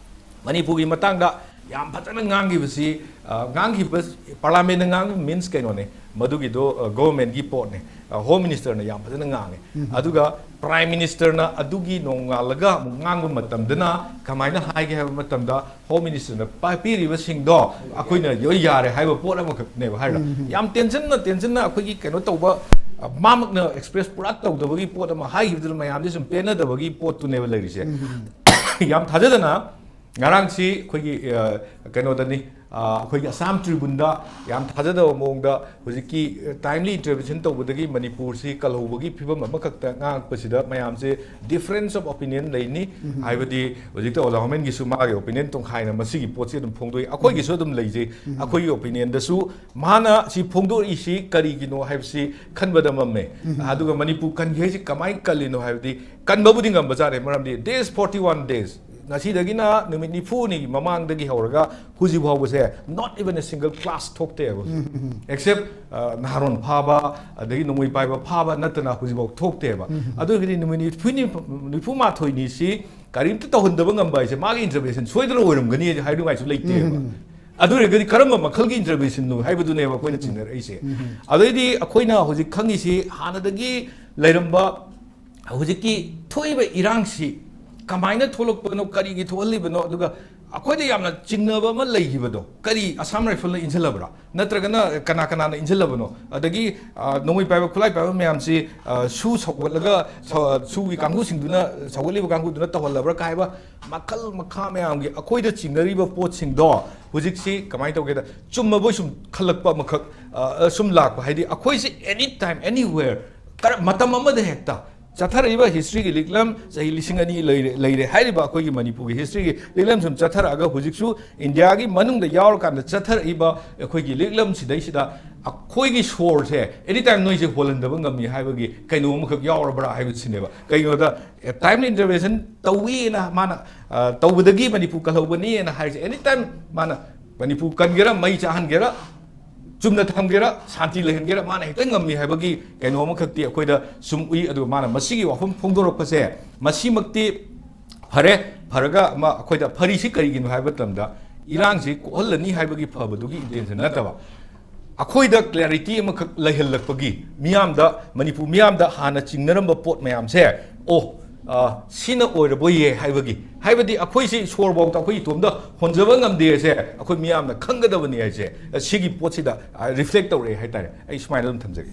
ꯃꯅꯤꯄꯨꯔꯒꯤ ꯃꯇꯥꯡꯗ ꯌꯥꯝ ꯐꯖꯅ ꯉꯥꯡꯈꯤꯕꯁꯤ, ꯑ, ꯉꯥꯡꯈꯤꯕ, parliamentꯗ ꯉꯥꯡꯕ means ꯀꯩꯅꯣꯅꯦ, ꯃꯗꯨꯒꯤꯗꯣ, ꯑ, governmentꯀꯤ ꯄꯣꯠꯅꯦ꯫ ꯑ, Home Ministerꯅ ꯌꯥꯝ ꯐꯖꯅ ꯉꯥꯡꯉꯦ꯫ ꯑꯗꯨꯒ Prime Ministerꯅ ꯑꯗꯨꯒꯤ ꯅꯣꯡꯉꯥꯜꯂꯒ ꯑꯃꯨꯛ ꯉꯥꯡꯕ ꯃꯇꯝꯗꯅ ꯀꯃꯥꯏꯅ ꯍꯥꯏꯒꯦ ꯍꯥꯏꯕ ꯃꯇꯝꯗ, Home Ministerꯅ ꯄꯥꯏ-, ꯄꯤꯔꯤꯕꯁꯤꯡꯗꯣ ꯑꯩꯈꯣꯏꯅ ꯂꯣꯏ ꯌꯥꯔꯦ ꯍꯥꯏꯕ ꯄꯣꯠ ꯑꯃꯈꯛꯅꯦꯕ ꯍꯥꯏꯔ꯫ ꯎꯝ꯫ ꯌꯥꯝ ꯇꯦꯟꯁꯤꯟꯅ, ꯇꯦꯟꯁꯤꯟꯅ ꯑꯩꯈꯣꯏꯒꯤ ꯀꯩꯅꯣ ꯇꯧꯕ, ꯑ, ꯃꯥꯃꯛꯅ express ꯄꯨꯔꯥ ꯇꯧꯗꯕꯒꯤ ꯄꯣꯠ ꯑꯃ ꯍꯥꯏꯈꯤꯕꯗꯨꯅ ꯃꯌꯥꯝꯁꯦ ꯁꯨꯝ ꯄꯦꯟꯅꯗꯕꯒꯤ ꯄꯣꯠꯇꯨꯅꯦꯕ ꯂꯩꯔꯤꯁꯦ꯫ ꯎꯝ꯫ ꯌꯥꯝ ꯊꯥꯖꯗꯅ ꯉꯔꯥꯡꯁꯤ ꯑꯩꯈꯣꯏꯒꯤ, ꯑ, ꯀꯩꯅꯣꯗꯅꯤ, ꯑ, ꯑꯩꯈꯣꯏꯒꯤ Assam Tribuneꯗ ꯌꯥꯝ ꯊꯥꯖꯗꯕ ꯃꯑꯣꯡꯗ ꯍꯧꯖꯤꯛꯀꯤ, ꯑ, timely intervention ꯇꯧꯕꯗꯒꯤ ꯃꯅꯤꯄꯨꯔꯁꯤ ꯀꯜꯍꯧꯕꯒꯤ ꯐꯤꯕꯝ ꯑꯃꯈꯛꯇ ꯉꯥꯡꯉꯛꯄꯁꯤꯗ ꯃꯌꯥꯝꯁꯦ difference of opinion ꯂꯩꯅꯤ꯫ ꯎꯝ꯫ ꯍꯥꯏꯕꯗꯤ ꯍꯧꯖꯤꯛꯇ ꯑꯣꯖꯥ ꯍꯣꯃꯦꯟꯒꯤꯁꯨ ꯃꯥꯒꯤ opinion ꯇꯣꯡꯈꯥꯏꯅ ꯃꯁꯤꯒꯤ ꯄꯣꯠꯁꯤ ꯑꯗꯨꯝ ꯐꯣꯡꯗꯣꯛꯏ, ꯑꯩꯈꯣꯏꯒꯤꯁꯨ ꯑꯗꯨꯝ ꯂꯩꯖꯩ꯫ ꯎꯝ꯫ ꯑꯩꯈꯣꯏꯒꯤ opinionꯗꯁꯨ ꯃꯥꯅ ꯁꯤ ꯐꯣꯡꯗꯣꯔꯛꯏꯁꯤ ꯀꯔꯤꯒꯤꯅꯣ ꯍꯥꯏꯕꯁꯤ ꯈꯟꯕꯗ ꯃꯝꯃꯦ꯫ ꯎꯝ꯫ ꯑꯗꯨꯒ ꯃꯅꯤꯄꯨꯔ ꯀꯟꯒꯦ ꯍꯥꯏꯁꯤ ꯀꯃꯥꯏꯅ ꯀꯜꯂꯤꯅꯣ ꯍꯥꯏꯕꯗꯤ ꯀꯟꯕꯕꯨꯗꯤ ꯉꯝꯕ ꯖꯥꯠꯅꯦ, ꯃꯔꯝꯗꯤ days, forty one days, ꯉꯁꯤꯗꯒꯤꯅ ꯅꯨꯃꯤꯠ ꯅꯤꯐꯨꯅꯤꯒꯤ ꯃꯃꯥꯡꯗꯒꯤ ꯍꯧꯔꯒ ꯍꯧꯖꯤꯛ ꯐꯥꯎꯕꯁꯦ not even a single class ꯊꯣꯛꯇꯦꯕ꯫ ꯎꯝ, ꯎꯝ, ꯎꯝ꯫ Except, ꯑ, ꯅꯍꯥꯔꯣꯟ ꯐꯥꯕ, ꯑꯗꯒꯤ ꯅꯣꯡꯃꯩ ꯄꯥꯏꯕ ꯐꯥꯕ ꯅꯠꯇꯅ ꯍꯧꯖꯤꯛꯐꯥꯎ ꯊꯣꯛꯇꯦꯕ꯫ ꯎꯝ, ꯎꯝ꯫ ꯑꯗꯨ ꯑꯣꯏꯔꯒꯗꯤ ꯅꯨꯃꯤꯠ ꯅꯤꯐꯨꯅꯤ, ꯅꯤꯐꯨ ꯃꯥꯊꯣꯏꯅꯤꯁꯤ ꯀꯔꯤꯝꯇ ꯇꯧꯍꯟꯗꯕ ꯉꯝꯕ ꯍꯥꯏꯁꯦ ꯃꯥꯒꯤ intervention ꯁꯣꯏꯗꯅ ꯑꯣꯏꯔꯝꯒꯅꯤ ꯍꯥꯏꯅꯤꯡꯉꯥꯏꯁꯨ ꯂꯩꯇꯦꯕ꯫ ꯎꯝ, ꯎꯝ꯫ ꯑꯗꯨ ꯑꯣꯏꯔꯒꯗꯤ ꯀꯔꯝꯕ ꯃꯈꯜꯒꯤ interventionꯅꯣ ꯍꯥꯏꯕꯗꯨꯅꯦꯕ ꯑꯩꯈꯣꯏꯅ ꯆꯤꯡꯅꯔꯛꯏꯁꯦ꯫ ꯎꯝ, ꯎꯝ꯫ ꯑꯗꯩꯗꯤ ꯑꯩꯈꯣꯏꯅ ꯍꯧꯖꯤꯛ ꯈꯪꯉꯤꯁꯤ ꯍꯥꯟꯅꯗꯒꯤ ꯂꯩꯔꯝꯕ ꯍꯧꯖꯤꯛꯀꯤ ꯊꯣꯛꯏꯕ ꯏꯔꯥꯡꯁꯤ ꯀꯃꯥꯏꯅ ꯊꯣꯛꯂꯛꯄꯅꯣ, ꯀꯔꯤꯒꯤ ꯊꯣꯛꯍꯜꯂꯤꯕꯅꯣ, ꯑꯗꯨꯒ ꯑꯩꯈꯣꯏꯗ ꯌꯥꯝꯅ ꯆꯤꯡꯅꯕ ꯑꯃ ꯂꯩꯈꯤꯕꯗꯣ, ꯀꯔꯤ Assam Rifleꯅ ꯏꯟꯁꯤꯜꯂꯕ꯭ꯔꯥ? ꯅꯠꯇ꯭ꯔꯒꯅ ꯀꯅꯥ ꯀꯅꯥꯅ ꯏꯟꯁꯤꯜꯂꯕꯅꯣ? ꯑꯗꯒꯤ, ꯑ, ꯅꯣꯡꯃꯩ ꯄꯥꯏꯕ, ꯈꯨꯠꯂꯥꯏ ꯄꯥꯏꯕ ꯃꯌꯥꯝꯁꯤ, ꯑ, ꯁꯨ ꯁꯧꯒꯠꯂꯒ, ꯁ-, ꯁꯨꯒꯤ ꯀꯥꯡꯕꯨꯁꯤꯡꯗꯨꯅ, ꯁꯧꯒꯠꯂꯤꯕ ꯀꯥꯡꯕꯨꯗꯨꯅ ꯇꯧꯍꯜꯂꯕ꯭ꯔꯥ ꯀꯥꯏꯕ ꯃꯈꯜ ꯃꯈꯥ ꯃꯌꯥꯝꯒꯤ ꯑꯩꯈꯣꯏꯗ ꯆꯤꯡꯅꯔꯤꯕ ꯄꯣꯠꯁꯤꯡꯗꯣ ꯍꯧꯖꯤꯛꯁꯤ ꯀꯃꯥꯏꯅ ꯇꯧꯒꯦꯗ, ꯆꯨꯝꯃꯕꯣꯏ ꯁꯨꯝ ꯈꯜꯂꯛꯄ ꯑꯃꯈꯛ, ꯑ, ꯁꯨꯝ ꯂꯥꯛꯄ꯫ ꯍꯥꯏꯗꯤ ꯑꯩꯈꯣꯏꯁꯤ any time, anywhere, ꯀꯔ-, ꯃꯇꯝ ꯑꯃꯗ ꯍꯦꯛꯇ ꯆꯠꯊꯔꯛꯏꯕ historyꯒꯤ ꯂꯤꯛꯂꯝ ꯆꯍꯤ ꯂꯤꯁꯤꯡ ꯑꯅꯤ ꯂꯩꯔꯦ, ꯂꯩꯔꯦ ꯍꯥꯏꯔꯤꯕ ꯑꯩꯈꯣꯏꯒꯤ ꯃꯅꯤꯄꯨꯔꯒꯤ historyꯒꯤ ꯂꯤꯛꯂꯝ ꯁꯨꯝ ꯆꯠꯊꯔꯛꯑꯒ ꯍꯧꯖꯤꯛꯁꯨ ꯏꯟꯗꯤꯌꯥꯒꯤ ꯃꯅꯨꯡꯗ ꯌꯥꯎꯔꯀꯥꯟꯗ ꯆꯠꯊꯔꯛꯏꯕ ꯑꯩꯈꯣꯏꯒꯤ ꯂꯤꯛꯂꯝꯁꯤꯗꯩꯁꯤꯗ ꯑꯩꯈꯣꯏꯒꯤ ꯁꯣꯔꯁꯦ any time ꯅꯣꯏꯁꯦ ꯍꯣꯜꯍꯟꯗꯕ ꯉꯝꯃꯤ ꯍꯥꯏꯕꯒꯤ ꯀꯩꯅꯣ ꯑꯃꯈꯛ ꯌꯥꯎꯔꯕ꯭ꯔꯥ ꯍꯥꯏꯕꯁꯤꯅꯦꯕ꯫ ꯀꯩꯒꯤꯅꯣꯗ, ꯑꯦ, timely intervention ꯇꯧꯋꯤꯅ ꯃꯥꯅ, ꯑ, ꯇꯧꯕꯗꯒꯤ ꯃꯅꯤꯄꯨꯔ ꯀꯜꯍꯧꯕꯅꯤꯅ ꯍꯥꯏꯔꯤꯁꯦ, any time ꯃꯥꯅ ꯃꯅꯤꯄꯨꯔ ꯀꯟꯒꯦꯔꯥ, ꯃꯩ ꯆꯥꯍꯟꯒꯦꯔꯥ, ꯆꯨꯝꯅ ꯊꯝꯒꯦꯔꯥ, ꯁꯥꯟꯇꯤ ꯂꯩꯍꯟꯒꯦꯔꯥ, ꯃꯥꯅ ꯍꯦꯛꯇ ꯉꯝꯃꯤ ꯍꯥꯏꯕꯒꯤ ꯀꯩꯅꯣ ꯑꯃꯈꯛꯇꯤ ꯑꯩꯈꯣꯏꯗ ꯁꯨꯝ ꯎꯏ꯫ ꯑꯗꯨꯒ ꯃꯥꯅ ꯃꯁꯤꯒꯤ ꯋꯥꯐꯝ ꯐꯣꯡꯗꯣꯔꯛꯄꯁꯦ, ꯃꯁꯤꯃꯛꯇꯤ ꯐꯔꯦ, ꯐꯔꯒ ꯑꯃ ꯑꯩꯈꯣꯏꯗ ꯐꯔꯤꯁꯤ ꯀꯔꯤꯒꯤꯅꯣ ꯍꯥꯏꯕ ꯃꯇꯝꯗ, ꯏꯔꯥꯡꯁꯤ ꯀꯣꯛꯍꯜꯂꯅꯤ ꯍꯥꯏꯕꯒꯤ ꯐꯕꯗꯨꯒꯤ intention ꯅꯠꯇꯕ, ꯑꯩꯈꯣꯏꯗ ꯀ꯭ꯂꯦꯔꯤꯇꯤ ꯑꯃꯈꯛ ꯂꯩꯍꯜꯂꯛꯄꯒꯤ, ꯃꯤꯌꯥꯝꯗ, ꯃꯅꯤꯄꯨꯔ ꯃꯤꯌꯥꯝꯗ ꯍꯥꯟꯅ ꯆꯤꯡꯅꯔꯝꯕ ꯄꯣꯠ ꯃꯌꯥꯝꯁꯦ, ꯑꯣ, ꯑ, ꯁꯤꯅ ꯑꯣꯏꯔꯕꯣꯏꯌꯦ ꯍꯥꯏꯕꯒꯤ, ꯍꯥꯏꯕꯗꯤ ꯑꯩꯈꯣꯏꯁꯤ ꯁꯣꯔꯐꯥꯎꯗ ꯑꯩꯈꯣꯏ ꯏꯇꯣꯝꯗ ꯍꯣꯟꯖꯕ ꯉꯝꯗꯦ ꯍꯥꯏꯁꯦ ꯑꯩꯈꯣꯏ ꯃꯤꯌꯥꯝꯅ ꯈꯪꯒꯗꯕꯅꯤ ꯍꯥꯏꯁꯦ, ꯑ, ꯁꯤꯒꯤ ꯄꯣꯠꯁꯤꯗ, ꯑ, ꯔꯤꯐ꯭ꯂꯦꯛ ꯇꯧꯔꯛꯑꯦ ꯍꯥꯏꯇꯥꯔꯦ꯫ ꯑꯩ ꯁꯨꯃꯥꯏꯅ ꯑꯗꯨꯝ ꯊꯝꯖꯒꯦ꯫